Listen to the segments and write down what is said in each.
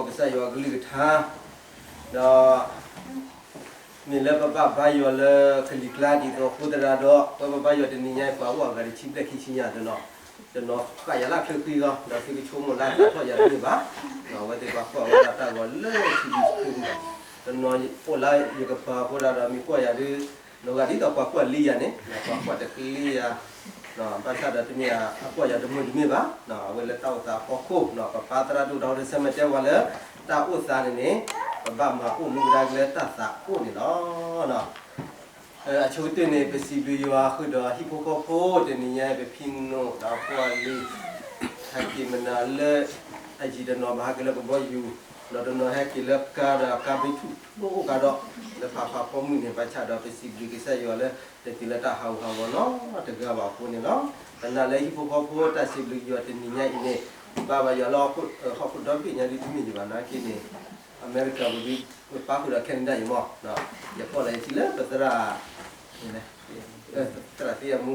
ကစၢ်ယွၤကလုၢ်ကထါ, ဒီး မ့ၢ်လၢပဘၣ်ဘါယွၤလၢကလံၤကျါဒ်သိးအဃိသတးဒီး ပဝဲပဘါယွၤတနံၤညါအံၤ ပှၤအိၣ်အဂၤတဆံဘျဲၣ်ခံဆံညါအသိးနီၤ, တနီၤဃၣ်ယၤလၢချၢဃံလီၤ, ဒီးသုကဆိကမိၣ်လၢသးထီၣ်ယၤတမ့ၢ်ဘၣ်, အဝဲသ့ၣ်ပှၤကွၢ်ဝဲဒၣ်တၢ်ဂီၤလၢထံဒံဆံဃုန့ၣ်လီၤ, တနီၤအိၣ်လၢယကပၤအဃိသတးဒီး မ့ၢ်ကွၢ်ယၤဒုး နီၢ်ဂၤဒ်သိးပှၤကွၢ်လံယၤန့ၣ် ပှၤကွၢ်တကလံယၤ, ဘၣ်ဆၣ်ဒီးတမ့ၢ်အကွၢ်ယၤတမုာ်တမ့ၢ်ဘၣ်, အဝဲလၢတၢ်အိၣ်သးအဖီခိၣ် ပပၢ်သရၣ်ဒိၣ်ဒီးတဆၢမ့ၢ်တဲဝဲလၢ တၢ်အိၣ်သးန့ၣ်န့ၣ် ပဘၣ်မၤအိၣ်မူကဒါက့ၤလၢတၢ်သးအိၣ်န့ၣ်လီၤ. အဆိကတၢၢ်န့ၣ် ပစံးဘျုးယွၤဃုာ်ဒီးဟံၣ်ဖိဃီဖိတနံၤညါအံၤ ပဖံနုၣ်ဒီးပှၤလံၤ ဟဲက့ၤမနုၤလၢ အယံၤတနီၤဘၣ်ဟဲက့ၤလၢကဘီယူၤ, ဒီးတနီၤဟဲက့ၤလၢကါဒီးကါဘ့ၣ်ထူၣ်ဖျိအိၣ်ကါဒီး လၢဖးဖးဖီမုၢ်န့ၣ် ဘၣ်ဆၣ်ဒီးပစံးဘျုးကစၢ်ယွၤလၢ တတုၤလၢတၢ်ဟးဂူာ်ဟးဂီၤနီတဂၤဘၣ်အဃိန့ၣ်လီၤ. သနာ်လၢဟံၣ်ဖိဃီဖိတၢ်စံးဘျုးယွၤတနံၤညါအံၤန့ၣ် ဘၣ်ဘၣ်ယွၤလၢ ဟီၣ်ခိၣ်ဒီဘ့ၣ်ညါဒ်တမ့ၢ်ယံၤဘၣ်နာ်က့န့ၣ် အမဲရကၤပူၤဒ် ပပၢ်ဃုာ်ဒီး Canada ယံၤမီၢ်, ယဖီၣ်လီၤယထံၣ်လၢပသရၣ် သရၣ်သ့ၣ်ယမူ,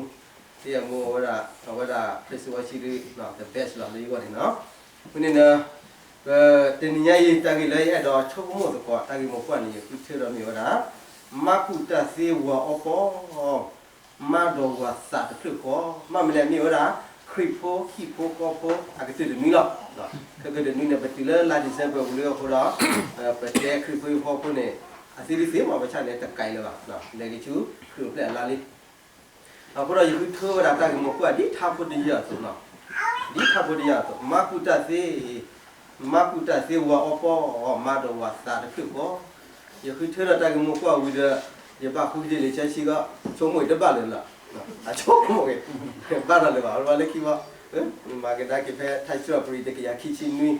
သ့ၣ်ယမူအဝဲဒၣ် အဝဲဒၣ် praise and worship ဒ် the best လီၤလၢယဂီၢ်န့ၣ်နီၤ. အဃိန့ၣ်ဒီး ပတနံၤညါအံၤ တၢ်ဂ့ၢ်လၢယအဲၣ်ဒိးဆိကမိၣ်သကိး တၢ်ဂ့ၢ်မိၢ်ပှၢ်န့ၣ် ယဃုထၢဒီးမ့ၢ်ဝဲဒၣ် မါကူၣ်တၢ်သ့ဝၤအီပီ, မါဒီးဝၤသးတဖျၢၣ်ဃီ, မ့ၢ်မနုၤလဲၣ် မ့ၢ်ဝဲဒၣ် ခရံာ်ဖိဟံၣ်ဖိဃီဖိအကတၢၢ်တနွံလီၤ. ခဲကတၢၢ်တနွံန့ၣ် ပတုၤလၢလါ December ပူၤလံအဃိဒီး ပတဲခရံာ်ဖိဟံၣ်ဖိဃီဖိန့ၣ် အသ့ဒ်သ့မ့ၢ် ဘၣ်ဆၣ်န့ၣ် တကးလၢၤဘၣ်, လဲၤက့ၤဆူခရံာ်အိၣ်ဖျဲၣ်အလါလံ အဃိဒီး ယဃုထၢဝဲဒၣ်တၢ်ဂ့ၢ်မိၢ်ပှၢ်ဒ်ထါဖိတယၢ်အသိးနီၤ, ဒ်ထါဖိတယၢ်အသိး မါကူၣ်တၢ်သ့, မါကူၣ်တၢ်သ့ဝၤအီပီ, မါဒီးဝၤသးတဖျၢၣ်ဃီ, ယဃုထၢဒီးတၢ်ဂ့ၢ်မိၢ်ပှၢ်ဝံၤဒီး ယဘၣ်ဃုက့ၤလံာ်စီဆှံကီး ဆိကမိၣ်အံၤတဘၣ်လၢၤလီၤ, အဆိကမိၣ်က့ၤ ဘၣ်ဒီးလၢၤဘၣ် လၢခံဘီ, မၤကဒါက့ၤဖဲထါစံးပတြၢၤ တကယၤခံဆံနွံ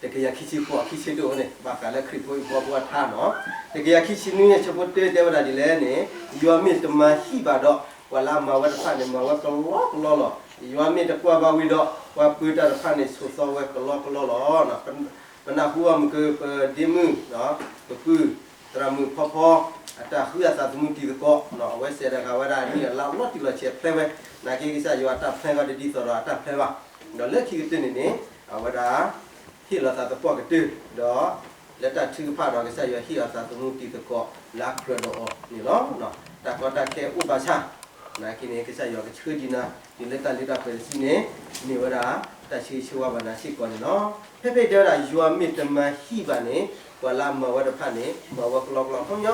တကယၤခံဆံဃိး ခံဆံတအိၣ်န့ၣ် ဘၣ်ဃးလၢခရံာ်ဖိဟံၣ်ဖိဃီဖိအထါနီၤ, တကယၤခံဆံနွံအဆၢဖိတၢတဲဝဲဒၣ်ဒ်လဲၣ်န့ၣ်, ယွၤမ့ၢ်တမၤဟံၣ်ဘၣ်ဒီး ပှၤလၢအမၤဝဲတဖၣ်န့ၣ် မၤဝဲကလီကလီလီၤ. ယွၤမ့ၢ်တကွၢ်ဘၣ်ဝံၤဒီး ပှၤပၢၤတၢ်တဖၣ်န့ၣ် ဆိးသီဝဲကလီကလီလီၤ. ပနၢ်ဟူဘၣ်မုၢ်က ပဒ့မုၣ် ပပုၢ် သရၣ်မုၣ်ဖီဖီ အတၢ်ဃုအသးသမူတံၤသကိး, အဝဲစဲးဒီးဂၤဝဲဒၣ်အနံၣ်အလါလီၤတံၢ်လီၤဆဲးဖျဲဝဲ, နာ်က့ကစၢ်ယွၤအတၢ်ဖျဲဂီၢ်တဒ်သိးဒီးအတၢ်ဖျဲဘၣ်, ဒီးလၢခံကတၢၢ်န့ၣ်န့ၣ် အဝဲဒၣ် ဟ့ၣ်လီၤသးသပှၢ်ကတၢၢ်, ဒီးလၢတၢ်ထုကဖၣ်ဒီး ကစၢ်ယွၤဟ့ၣ်အသးသမူတံၤသကိးလၢအကြၢးဒီးအီၤန့ၣ်လီၤ. တၢ်ကီတၢ်ခဲအိၣ်ဘၣ်ဆၣ်, နာ်က့န့ၣ် ကစၢ်ယွၤကဆှၢဒံးနၤ တုၤလၢတၢ်လ့တၢ်ပှဲၤတစုန့ၣ် မ့ၢ်ဝဲဒၣ် တၢ်ဆၢဂ့ၤဆၢဝါဘၣ်နၤစ့ၢ်ကီးန့ၣ်လီၤ. ဖဲဖဲတဲဝဲဒၣ် ယွၤမ့ၢ်တမၤဟံၣ်ဘၣ်န့ၣ် ပှၤလၢအမၤဝဲတဖၣ်န့ၣ် မၤဝဲကလီကလီ,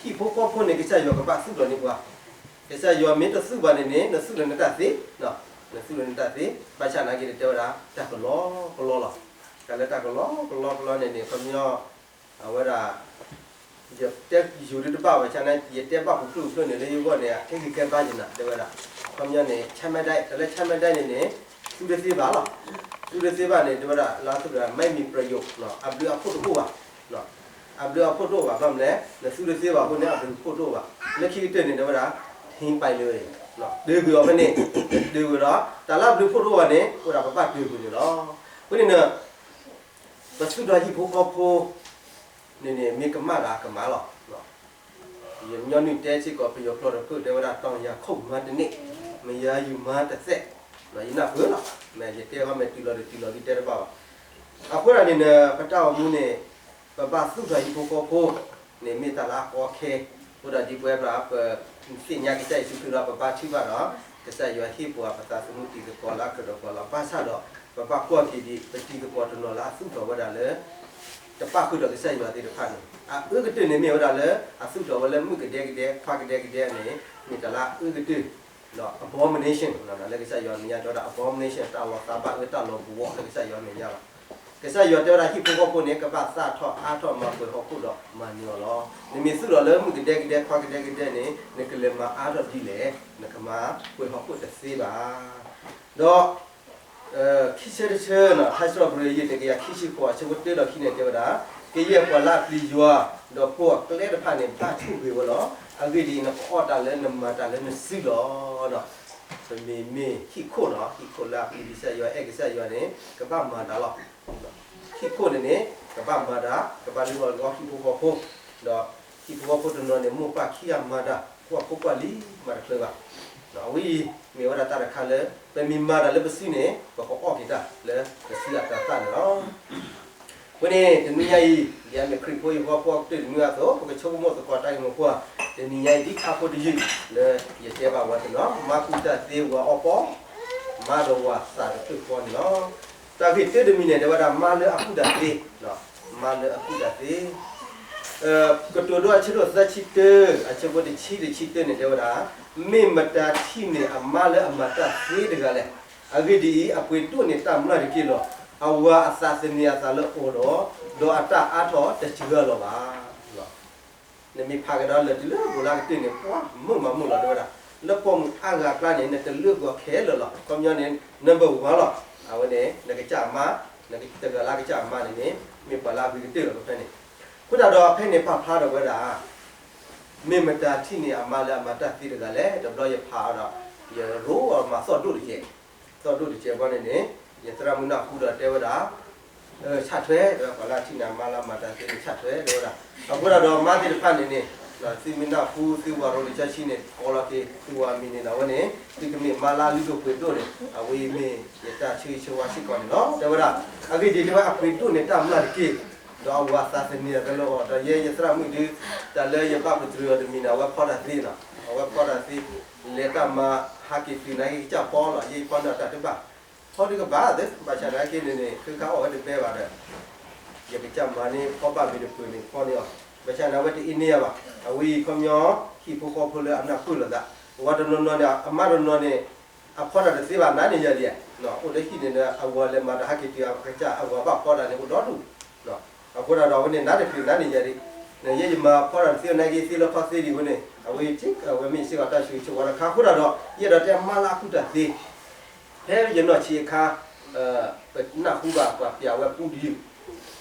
ခီပညီ ဟံၣ်ဖိဃီဖိန့ၣ် ကစၢ်ယွၤကဘၣ်သူၣ်လီၤန့ၢ်ပှၤ, ကစၢ်ယွၤမ့ၢ်တသူၣ်ဘၣ်န့ၣ်န့ၣ် နသူၣ်လီၤနတၢ်သ့, နသူၣ်လီၤနတၢ်သ့, ဘၣ်ဆၣ်နာ်က့န့ၣ် တဲဝဲဒၣ် တၢ်ကလီကလီလီၤ. တၢ်လၢတၢ်ကလီကလီကလီန့ၣ်န့ၣ် ခီပညီ အဝဲဒၣ် ယတဲယိၤဒုတဘၣ်ဘၣ်ဆၣ်န့ၣ် ယတဲဘၣ်ပူၤဖျိဖျိန့ၣ် လၢယဂီၢ်န့ၣ် အခဲဂံၢ်ခဲဘါယနၤ တဲဝဲဒၣ် ခီပညီန့ၣ် ဆၢမဒဲး တၢ်လၢဆၢမဒဲးန့ၣ်န့ၣ် သူတသ့ဘၣ်လီၤ. သူတသ့ဘၣ်န့ၣ် တဲဝဲဒၣ် လၢသူတဂၤ မ့ၢ်မံၤပြယိာ် အဘျုးအဖှိၣ်တအိၣ်ဘၣ်, အဘျုးအဖှိၣ်တအိၣ်ဘၣ် ဘၣ်မနုၤလဲၣ် နသူတသ့ဘၣ်အဃိန့ၣ် အဘျုးအဖှိၣ်တအိၣ်ဘၣ်. လၢခံကတၢၢ်န့ၣ် တဲဝဲဒၣ် ထံပာ်လၢ တုၤကွံာ်အီၤဖဲန့ၣ် တုၤကွံာ်ဒီး တၢ်လၢအဘျုးအဖှိၣ်တအိၣ်ဘၣ်န့ၣ် အိၣ်ဒၣ်ပဘၣ်တုၤကွံာ်န့ၣ်လီၤ. အဃိန့ၣ် ပဆူၣ်ထီၣ်ဟံၣ်ဖိဃီဖိ န့ၣ်န့ၣ် မ့ၢ်ကမၣ်ဒီးကမၣ်လီၤ. ယညီနုၢ်တဲစ့ၢ်ကီး ပယီၤကျိာ်တဖျၢၣ်တဲဝဲဒၣ် တောင်ယာခုတ်မန်းတစ်နှစ်, မ့ၢ်ယၤယူၢ်မၤတသဲး, ယနၢ်ပၢၢ်လီၤ. မ့ၢ်ယတဲခီမ့ၢ်တုၤလီၤတတုၤလီၤ ဒ်တဲတဘၣ်ဘၣ်. အဃိဒၣ်န့ၣ် ပတၢ်အိၣ်မူန့ၣ် ပဘၣ်သူၣ်ထီၣ်ဟံၣ်ဖိဃီဖိ န့ၣ်မ့ၢ်တၢ်လၢအကီအခဲ, အဃိဒီးဒ်ပဝဲဒၣ် ပသ့ၣ်ညါကစၢ်ယ့ၣ်ၡူးခရံာ်ဒီး ပဘါထုကဖၣ်ဒီး ကစၢ်ယွၤဟ့ၣ်ပှၤပသးသမူတံၤသကိးလၢအကြၢးဒီးပှၤလီၤ. ဘၣ်ဆၣ်ဒီး ပဘၣ်ကွၢ်က့ၤဒံး ပတံၤသကိးတနီၤလၢအသူၣ်ထီၣ်ဝဲဒၣ်လၢ တပၣ်ဃုာ်ဒီးကစၢ်ယွၤသ့ၣ်တဖၣ်န့ၣ် အအၢကတၢၢ်န့ၣ်မ့ၢ်ဝဲဒၣ်လၢ အသူၣ်ထီၣ်ဝဲလၢမုၣ်ကဒဲကဒဲ ခွါကဒဲကဒဲန့ၣ် မ့ၢ်တၢ်လၢအအၢကတၢၢ် ဒီး abomination လၢကစၢ်ယွၤအမဲာ်ညါတဲဝဲဒၣ် abomination တၢ်လီၤသးဘၣ်အၢတၢ်လီၤဘှီလၢကစၢ်ယွၤအမဲာ်ညါလီၤ. ကစၢ်ယွၤတဲဝဲဒၣ်ဟံၣ်ဖိဃီဖိန့ၣ် ကဘၣ်သၣ်ထီၣ်အါထီၣ်မၤပှဲၤဟီၣ်ခိၣ်ဒီးမၤနၢၤအီၤလီၤ. နမ့ၢ်သူၣ်ထီၣ်လၢမုၣ်ကဒဲကဒဲ ခွါကဒဲကဒဲန့ၣ် နကလဲၤမၤအါထီၣ်ဒ်လဲၣ်, နကမၤပှဲၤဟီၣ်ခိၣ်တသ့ဘၣ်. ဒီး ခံဆၢတဆၢ ထါစံးထီၣ်ပတြၢၤ ယဲၢ် တကယၤခံဆံဃိး အဆၢဖိတၢဒီးခံန့ၣ်တဲဝဲဒၣ်, ကယဲၢ်ပှၤလၢအပျံၤယွၤ ဒီးပိာ်အကျဲတဖၣ်န့ၣ် ဘၣ်ဆိၣ်ဂ့ၤဝဲလီၤ. အဂ့ၢ်ဒ်အံၤ နကအီၣ်တၢ်လၢနမၤတၢ်လၢနစုလီၤ. ပမ့မ့ၢ်ဟံၣ်ခိၣ်လီၤ. ဟံၣ်ခိၣ်လၢအပျံၤကစၢ်ယွၤ အဲၣ်ကစၢ်ယွၤန့ၣ် ကဘၣ်မၤတၢ်လီၤ. ဟံၣ်ခိၣ်န့ၣ်န့ၣ် ကဘၣ်မၤတၢ် ကဘၣ်လုၢ်အီၣ်လုၢ်အီဟံၣ်ဖိဃီဖိ, ဒီးဟံၣ်ဖိဃီဖိတနီၤန့ၣ် မိၢ်ပၢ်ခံဂၤမၤတၢ် ကွၢ်ဖိကွၢ်လံၤမၤတချုးဘၣ်. အဝဲအံၤ မ့ၢ်ဝဲဒၣ်တၢ်တခါလၢ ပမ့ၢ်မၤတၢ်လၢပစုန့ၣ် ပကအီၣ်က့ၤတၢ်လၢပစုအတၤသၣ်န့ၣ်လီၤ. အဃိန့ၣ် တနံၤညါအံၤ ဒ်အမ့ၢ်ခရံာ်ဖိဟံၣ်ဖိဃီဖိအကတၢၢ်တမံၤအသိး ပကဆိကမိၣ်သကိးတၢ်ဂ့ၢ်မိၢ်ပှၢ် တနံၤညါအံၤဒ်ခါဖိတယုၢ် လၢယတဲဘၣ်ဝဲသ့ၣ်နီၤ မၤကူၣ်တၢ်သ့ဝၤအီပီ မါဒီးဝၤသးတဖျၢၣ်ဃီန့ၣ်လီၤ. တၢ်ဂ့ၢ်တၢတမံၤန့ၣ် တဲဝဲဒၣ်မါလၢအကူၣ်တၢ်သ့, မါလၢအကူၣ်တၢ်သ့ ကတိၤဒိအဆၢဒိၣ်သၢဆံတၢ အဆၢဖိတဆံတဆံတၢန့ၣ် တဲဝဲဒၣ်, မ့ၢ်မတၤထံၣ်န့ၢ်အမါလၢအမၤတၢ်သ့တဂၤလဲၣ်. အဂ့ၢ်ဒ်အံၤ, အပှ့ၤဒိၣ်န့ၢ်တၢ်မျၢ်တက့ၢ်လီၤ. အဝၤအသးသန့ၤအသးလၢအီၤဒီး, ဒီးအတၢ်အါထီၣ်တစှၤလီၤဘၣ်. နမ့ၢ်ဖးကဒီးလၢာ်တုၤလၢာ်ပူၤလၢကတၢၢ်န့ၣ် ပှၤမုာ်မးမုာ်လီၤ တဲဝဲဒၣ်, လၢပိာ်မုၣ်အါဂၤအကျါန့ၣ် နတလၢပှဲၤခဲလၢာ်လီၤ. ခီပညီန့ၣ် number one လီၤ. အဝဲန့ၣ် နကစၢ်အမါ, နတဂၤလၢကစၢ်အမါန့ၣ်န့ၣ် မ့ၢ်ပှၤလၢအဂ့ၤကတၢၢ်လီၤ ဖဲန့ၣ်. အဃိသတးဒီးဖဲန့ၣ်ပာ်ဖျါထီၣ်ဝဲဒၣ် မ့ၢ်မတၤထံၣ်န့ၢ်အမါလၢအမၤတၢ်သ့တဂၤလဲၣ်. တဘျီယဖးအီၤဒီး ယရိအီၤမၤသီၣ်ဒိၣ်တကဲး, သီၣ်ဒိၣ်တကဲးဘီန့ၣ်န့ၣ် ယသရၣ်မုၣ်နၢ်ဟူဒီးတဲဝဲဒၣ်, ဆၣ်ထွဲ တဲဝဲ ပှၤလၢအထံၣ်န့ၢ်အမါလၢအမၤတၢ်သ့န့ၣ် ဆၣ်ထွဲ တဲဝဲဒၣ်. အဃိသတးဒီးမါသ့ၣ်တဖၣ်န့ၣ်န့ၣ် သုမ့ၢ်နၢ်ဟူ သုဝၤရိၤလံာ်စီဆှံန့ၣ် ကိးလီၤက့ၤသုဝၤမံၤန့ၣ်ဒီး အဝဲန့ၣ် သုကမ့ၢ်မါလၢအလုၢ်ဒိၣ်ပှ့ၤဒိၣ်န့ၣ် အဝဲအံၤမ့ၢ်ယတၢ်ဆၢဂ့ၤဆၢဝါစ့ၢ်ကီးန့ၣ်လီၤ တဲဝဲဒၣ်. အဂ့ၢ်ဒ်အံၤ တဲဝဲအပှ့ၤဒိၣ်န့ၢ်တၢ်မျၢ်တက့ၢ်, ဒီးအဝၤသးသန့ၤအသးလၢအီၤ, ဒီးယဲယသရၣ်မုၣ်ဒုး တၢ်လၢယဘၣ်ပတြၢၤအီၤတမံၤန့ၣ် အဝဲဖီတၢ်သ့လီၤ. အဝဲဖီတၢ်သ့ လဲၤတၢ်မၤဟးက့ၤတုၤနာ်က့ၤကစၢ်ဖီလီၤ. ယဲယဖီန့ၢ်အီၤတၢ်တဘၣ်, ဖီဒုးကဘၣ်သ့, ဘၣ်ဆၣ်နာ်က့န့ၣ်န့ၣ် ခဲခါအီၣ်ဝဲတဘဲဘၣ်ဒီး ယကစၢ်မၤန့ၢ်ဖီဘၣ်မ့ၢ်တပၢၢ်န့ၣ်ဖီန့ၢ်အီၤ, ဘၣ်ဆၣ်န့ၣ် အဝဲတအ့န့ၢ်ယၤဘၣ်. အဝဲအံၤခီပညီ ဟံၣ်ဖိဃီဖိလၢအနၢ်ပၢၢ်လိာ်သး, ဝၤတနီၤနီၤန့ၣ် အမါတနီၤန့ၣ် အဖီတၢ်တသ့ဘၣ် နးန့ၢ်ယၤဒံး, အိၣ်လၢဟံၣ်န့ၣ်ဒီး အဝၤလဲၤမၤတၢ်ဟးက့ၤတုၤအကစၢ်အဝၤဘၣ်ဖီတၢ်န့ၣ် အိၣ်ဒီဒူၣ် အဃိသတးဒီး အဝဲန့ၣ် နးတတုၤနးန့ၢ်ယၤဒံး, ယဲယမၤဖီတၢ်တသ့နာ်က့သ့လၢဖီသ့ဒံးဝဲန့ၣ် အဝဲ အဝဲမ့ၢ်စ့ၢ်ကီးတၢ်ဆၢဂ့ၤဆၢဝါတခါ. အဃိသတးဒီး ယအဲၣ်ဒိးတဲမါလၢအကူၣ်တၢ်သ့ ဖဲယနီၢ်ဆံးအခါ ပနၢ်ဟူဘၣ်ပှၤပျးဝဲပူတယုၢ်,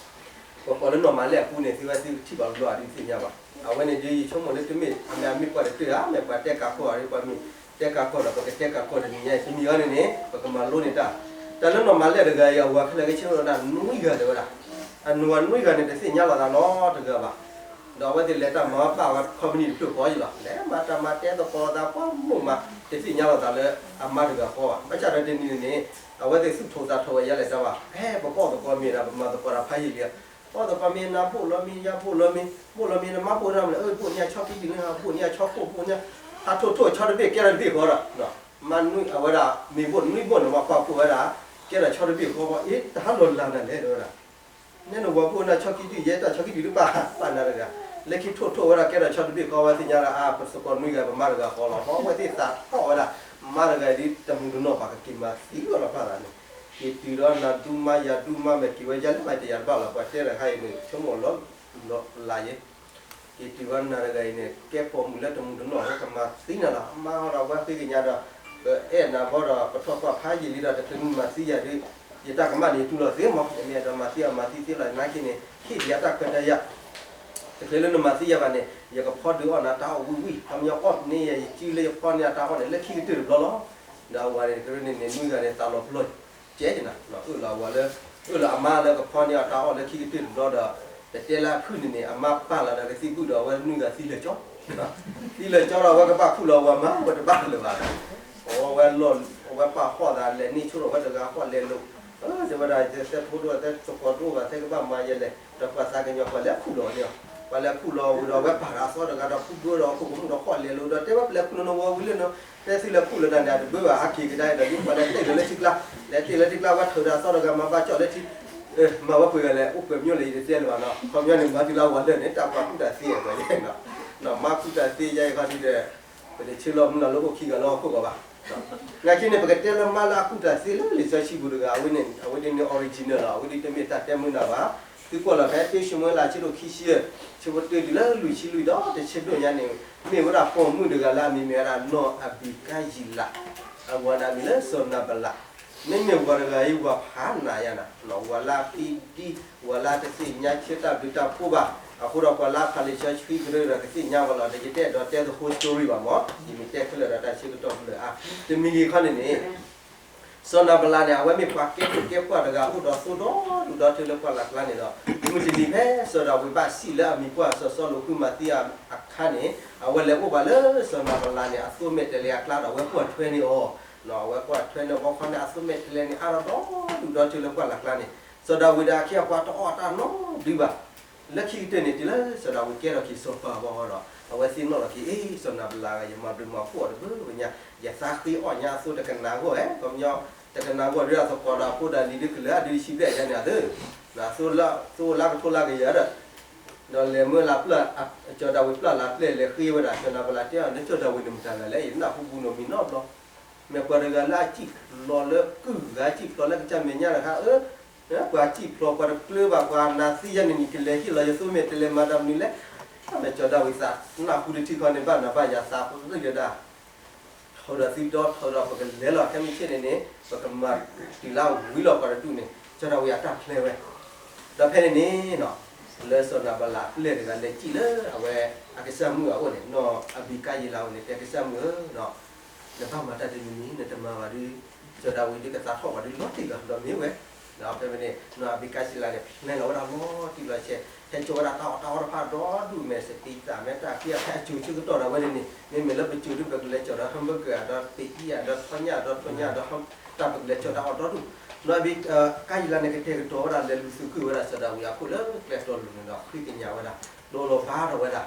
ပကိးလၢနီၢ်မၤလဲၣ်အပူန့ၣ် သုဝဲသုကထံၣ်ဘၣ်ဘျီအဒုးသ့ၣ်ညါဘၣ်. အဝဲန့ၣ်ဒုးယဆိကမိၣ်လၢတမ့ၢ်အမ့ၢ်အမ့ၢ်ပှၤတတၢၢ်ဧါ, မ့ၢ်ပှၤတဲကးကီၢ်ဧါ, ပှၤမ့ၢ်တဲကးကီၢ်ဒီး ပကတဲကးကီၢ်တနံၤညါအံၤ တမံၤအံၤန့ၣ်န့ၣ် ပကမၤလိန့ၢ်တၢ်, တၢ်လၢနီၢ်မၤလဲၣ်တဂၤအံၤ အဝၤခဲလၢာ်ခဲဆ့အိၣ်ဒၣ်နွံဂၤတဲဝဲဒၣ်, အနွံဂၤနွံဂၤန့ၣ် တသ့ၣ်ညါလိာ်သးနီတဂၤဘၣ်. ဒီးအဝဲသ့ၣ်လဲၤတၢ်မၤဘၣ်ဝဲ company တဖျၢၣ်ဃီအံၤလီၤ. လဲၤမၤတၢ်မၤတဲသကိးသးပှၤမိၢ်မး တသ့ၣ်ညါလိာ်သးလၢအမါတဂၤဃီဘၣ်. ဘၣ်ဆၣ်ဒီးတနံၤန့ၣ်န့ၣ် အဝဲသ့ၣ်သူၣ်ထီၣ်သးထီၣ်ဝဲယၤလဲၤတၢ်ဘၣ်, ဟဲပဘီၣ်သကိးမ့ၢ်ဒီး ပမၤသကိးတၢ်ဖးယံာ်လံ, ဘီၣ်သကိးမ့ၢ်နၤဘိၣ်လီၤမ့ၢ်ယၤဘိၣ်လီၤမ့ၢ် ဘိၣ်လီၤမ့ၢ်နမါဘိၣ်နၤမ့ၢ် အၢဘိၣ်န့ၢ်အဆီခံတံၢ်န့ၣ် ဘိၣ်န့ၢ်အဆီခိၣ်ဘိၣ်န့ၢ်, ဟးထိၣ်ထိၣ်ဆီတဘ့ၣ်ကဲထီၣ်တဘ့ၣ်ဃီဒီး မါနွံ အဝဲဒၣ်မ့ၢ်ဘိၣ်နွံဘိၣ်န့ၣ် ပှၤပာ်ဖှိၣ်ဝဲဒၣ် ကဲထီၣ်ဆီတဘ့ၣ်ဃီဘၣ်, အ့ တၢ်ဟးလီၤလးနၤလဲၣ်တဲဝဲဒၣ် နဲနဝၤဘိၣ်နၤဆီခံတံၢ် ယဲတၢ်ဆီခံတံၢ်တပာ် ပာ်နၤတဂၤ, လၢခံထိၣ်ထိၣ်ဝဲဒၣ်ကဲထီၣ်ဆီတဘ့ၣ်ဃီ ဝဲသ့ၣ်ညါလၢအါ ပသကိးနွံဂၤ ပမါတဂၤဃီလီၤ. ဘီဝဲသ့ၣ်သးထီၣ်ဝဲဒၣ် မါတဂၤအံၤဒ်တမုၢ်တနီၢ်ဘၣ် ကက့ၤမၤသံအီၤလီၤဖးသးန့ၣ်, က့ၤတုၤဒီးနၤဒူမါယၤဒူမါ မ့ၢ်က့ၤဝဲယၤလၢမၤတယၤတဘၣ်လီၤ. ပှၤတဲတခါအံၤန့ၣ် ဆိကမိၣ်လီၤ လီၤလးယဲ က့ၤတုၤဘၣ်နၤတဂၤအံၤန့ၣ် ကဲပိာ်မုၣ်လၢတမုၢ်တနီၢ် အဝဲကမၤသံနၤလီၤ. အမါဟီဒီးအဝဲဃ့ကညးဒီး ပအဲၣ်နၤဘီဒီး ပထီၣ်ကွၢ်ဖးယံာ်လံဒီး တချုးနမၤသံယၤဒုး ယတၢ်ကမၣ်န့ၣ် ယတူၢ်လိာ်သ့မး, နမ့ၢ်အဲၣ်ဒိးမၤသံအီၤမၤသံသ့လီၤ. နာ်က့န့ၣ် ဟ့ၣ်ဒံးယတၢ်ခွဲးတၢ်ယာ်, တချုးလၢနမၤသံယၤဘၣ်န့ၣ် ယကဖီဒုးအီၣ်နၤတၢ်အီၣ်ဝံၣ်ဝံၣ်, ခီပညီအီၣ်န့ၢ်ယၤ ယစုလၢယဖီန့ၢ်အတၢ်အီၣ်န့ၣ် လၢခံကတၢၢ်တဘျီလီၤ. ဒီးအဝၤန့ၣ် ကရၢန့ၣ်န့ၣ် နွံဂၤန့ၣ် သးလီၤပျီၢ် ကဲကနၤ အၢၣ်လီၤအဝၤလၢ အၢၣ်လီၤအမါလၢကဖီန့ၢ်အတၢ်အီၣ်လၢခံကတၢၢ်တဘျီဒီး ပတဲလၢအဖုၣ်န့ၣ်န့ၣ် အမါပာ်လီၤဒီးကသံၣ်ဘုၣ်ဒီး အဝဲနွံဂၤသံလၢာ်ကၠီ, သံလၢာ်ကၠီဒီး အဝဲကဘၣ်ခူၣ်လီၤအဝၤမး အဝဲတဘၣ်လၢၤဘၣ်. အဝဲလီၤ အဝဲပာ်ဟီၣ်သးလဲၤန့ၢ်ဆိဒီး အဝဲတဂၤဟီၣ်လဲၤလိာ်, တဲဝဲဒၣ် သဲဖိဒိၣ်သဲသကိးတအိၣ်ဘၣ် သဲကဘၣ်မၤယဲလဲၣ်, ဒီးပှၤသးကညီၤ ပှၤလဲၤခူၣ်လီၤန့ၣ်, ပှၤလဲၤခူၣ်လီၤဝံၤဒီး အဝဲပာ်ဒီးအသီတဂၤဒီး ခူၣ်ဒိၣ်ဒီးခိၣ်ကမူၣ်ဒီးဟီၣ်လဲၤလိာ်ဒီး တဲဝဲပလဲၤခူၣ်လီၤနဝီဝံၤလၢန တဲသုလဲၤခူၣ်လီၤတၢ်န့ၣ် အတဘၢဘၣ် အက့ၤကဒါဒီး ဒ်ပှၤလဲၤတ့ၢ်လီၤလၢထံကျါ, လဲၤတ့ၢ်လီၤထံကျါ ဝဲထုးဒီးအသီတဂၤ မၤဘၣ်ကၠီၣ်လၢထံ, မၤဝဲပှဲၤဂၤလဲၣ် အိၣ်ပှဲၤမၠိၣ်လဲၣ် ယတတဲလၢၤဘၣ်နီၤ, ခီပညီန့ၣ် မၤသံလၢအဝၤလၢာ်န့ၣ် တၢ်ပှၤကူၣ်တၢ်သ့အဂီၢ်န့ၣ်, မါကူၣ်တၢ်သ့ယါအံၤခီဒုဒီး ပတဆၢလီၤမုၢ်လီၤလၢအိၣ်ခံဂၤလၢဟီၣ်ခိၣ်ဂီၤဘၣ်. နာ်က့န့ၣ် ပကတဲလၢမါလၢအကူၣ်တၢ်သ့လၢလံာ်စီဆှံပူၤတဂၤ အဝဲန့ၣ် အဝဲဒ်န့ၣ် original လီၤ, အဝဲဒ်တမ့ၢ်တၢ်တဲမုာ်နၤဘၣ်. သုကွၢ်လီၤဖဲတၢၡမူၤအ့လး အဆၢဒိၣ်ခံဆံ, ဆၢဖိတၢတုၤလၢလွံၢ်ဆံလွံၢ်ဒီး တဆၢဒိၣ်ညါန့ၣ် မ့ၢ်ဝဲဒၣ်ပိာ်မုၣ်တဂၤလၢအမံၤမ့ၢ်ဝဲဒၣ် နီၢ်အဘံကၤယံလး, အဝၤန့ၣ်အမံၤလၢစီၤနၤဘလး, မ့မ့ၢ်ဝၤတဂၤအံၤ ဝၤဖးနးယါနၤ, ဝၤလၢအသံဒံ, ဝၤလၢတသ့ၣ်ညါဆၢတၢ်ဘျုးတၢ်ဖှိၣ်ဘၣ်, အဃိဒီးပှၤလၢအဖးလံာ်စီဆှံကရၢဒီးကသ့ၣ်ညါဝဲလီၤ. ဒီးယတအဲၣ်ဒိးတဲ the whole story ဘၣ်မး, ယမ့ၢ်တဲခဲလၢာ်ဒီးတၢ်ဆၢကတီၢ်မုၢ်လၢအါ, တမံၤဂ့ၤခီန့ၣ်န့ၣ် စီၤနၤဘလးန့ၣ် အဝဲမ့ၢ်ပှၤကဲခိၣ်ကဲပှၢ်တဂၤ အိၣ်ဒီးသိဒီဒူၣ်ဒီထၢလၢပှၢ်လၢ်ကျါန့ၣ်ဒီး မုၢ်တနံၤဖဲစီၤဒၤဝံးဘၣ်စံၣ်လၢအမံၤပှၢ်စီၤစီလူးဃုမၤသံအခံန့ၣ် အဝဲလဲၤအိၣ်ဘၣ်လၢစီၤနၤဘလးန့ၣ် အသိမဲာ်တဲးလဲးအကျါဒီး အဝဲကွၢ်ထွဲန့ၢ်အီၤ, အဝဲကွၢ်ထွဲန့ၢ်အီၤခီန့ၣ် အသိမဲာ်တဲးလဲးန့ၣ် အါထီၣ်ဒီဒူၣ်ဒီထၢလၢပှၢ်လၢ်ကျါန့ၣ် စီၤဒၤဝံးဒီးအခ့အပှၤတအီၣ်တၢ်နီတဒုဘၣ်. လၢခံကတၢၢ်န့ၣ် တုၤလၢစီၤဒၤဝံးကဲထီၣ်က့ၤစီၤပၤဘၣ်ဒီး အဝဲသ့ၣ်နီၣ်လီၤက့ၤ အ့ စီၤနၤဘလး ယမၤဘျုးမၤဖှိၣ်အီၤတဘျီညါ, ယသးဃ့အီၣ်ညါအသိးတကနၣ်ဂီၢ်ဧဲ, ခီပညီ တကနၣ်ဂီၢ်ဒ်အသကိးဒီးအဖိဒၣ်လံၤဒုကလၢအဒုးဆံဘျဲၣ်ယါန့ၣ်အသၢ, သိလၢကထိလၢကယၤဒီး ဒီးလဲၤမၢလၢပျၢ်, စီၤဒၤဝံးပျၢ်လၢပျဲၢ်လဲၤဃ့ဝဲဒၣ် စီၤနၤဘလးတဲအီၤ နစီၤဒၤဝံးန့ၣ်မတၤတဂၤလဲၣ်, ယနၢ်ဟူပူၤနီၢ်မံၤနီတဘျီ, မ့ၢ်ပှၤတဂၤလၢအစံၣ်ဖျိးလၢကုၢ်ဂၤ စံၣ်ဖျိးလၢကစၢ်မဲာ်ညါတခါဧၢ, ပှၤစံၣ်ဖျိးပှၤတကျၢၤဘၣ် ပှၤနၤသံယါန့ၣ် နကလဲၤဟ့ၣ်လီၤယသိးမ့ၢ် တလဲၤမၤတၢ်မနုၤလဲၣ်, မ့ၢ်စီၤဒၤဝံးသးနၢ်ဟူတထံၣ်ခီန့ၣ် ဘၣ်နၤဘၣ်ယၤသးပဂံၢ်လၢဒၣ် ထီၣ်ဒီးသုဒီထီၣ်ဒီး ပကလဲၤလီၤခဲမုၢ်ဆ့ၣ်န့ၣ်န့ၣ် ပကမၤတုၤလၢဝံၤလီၤပှၤတဒူၣ်န့ၣ် စီၤဒၤဝံးအတၢ်ဖျဲဝဲ, ဒီးဖဲန့ၣ်န့ၣ် လၢစီၤနၤဘလးပျဲၢ်တဂၤလဲၤစံၣ်လၢအဝဲအကစၢ်မုၣ်အအိၣ်န့ၣ် နီၢ်အဘံၤကါယံလးအအိၣ်န့ၣ် တဲကစၢ်မုၣ်ဧၢ, နဘၣ်မၤတၢ်တမံၤမံၤ နတမၤဘၣ်ဒီး စီၤဒၤဝံးဒုးကသးထီၣ်ပှၤဒုးလီၤတံၢ်လီၤ ဒီးမ့ၢ်ဝဲ, ဒီးဖဲဖဲန့ၣ် နီၢ်အဘံၤကါယံလးန့ၣ် ဖျဲလီၤဝဲဒၣ်လီၤတံၢ်လီၤဆဲး ဟဲစိာ်ဝဲဒၣ်တၢ်အီၣ်တၢ်အီတဖၣ်ဒီဒူၣ် မဲာ်စပံးသၣ် မ့ၢ်တၢ်ခံအဖဲအစိၤဆၢကတီၢ်ဒၣ်ဝဲန့ၣ်န့ၣ် မ့မ့ၢ်လၢပစိၤဒုး ပကလဲၤစိာ်ဒီး hamburger ဒီး ပအံၤဒီးထီညၣ်ဒီးထီညၣ်ဒီး တၢ်ပကလဲၤစိာ်တၢ်အီၣ်ဒီဒူၣ်, နီၢ်အဘံၤကါယံလးန့ၣ် ကတဲာ်ကတီၤဝဲဒၣ် လဲၤလူၤသုးခုဝဲဒၣ်စီၤဒၤဝံးအခိၣ်လၢကျဲတီလိၤန့ၣ်ဒီး ဃ့ကညးဝဲဒၣ် ဒီးလီၤဘါထီၣ်ဝဲဒၣ်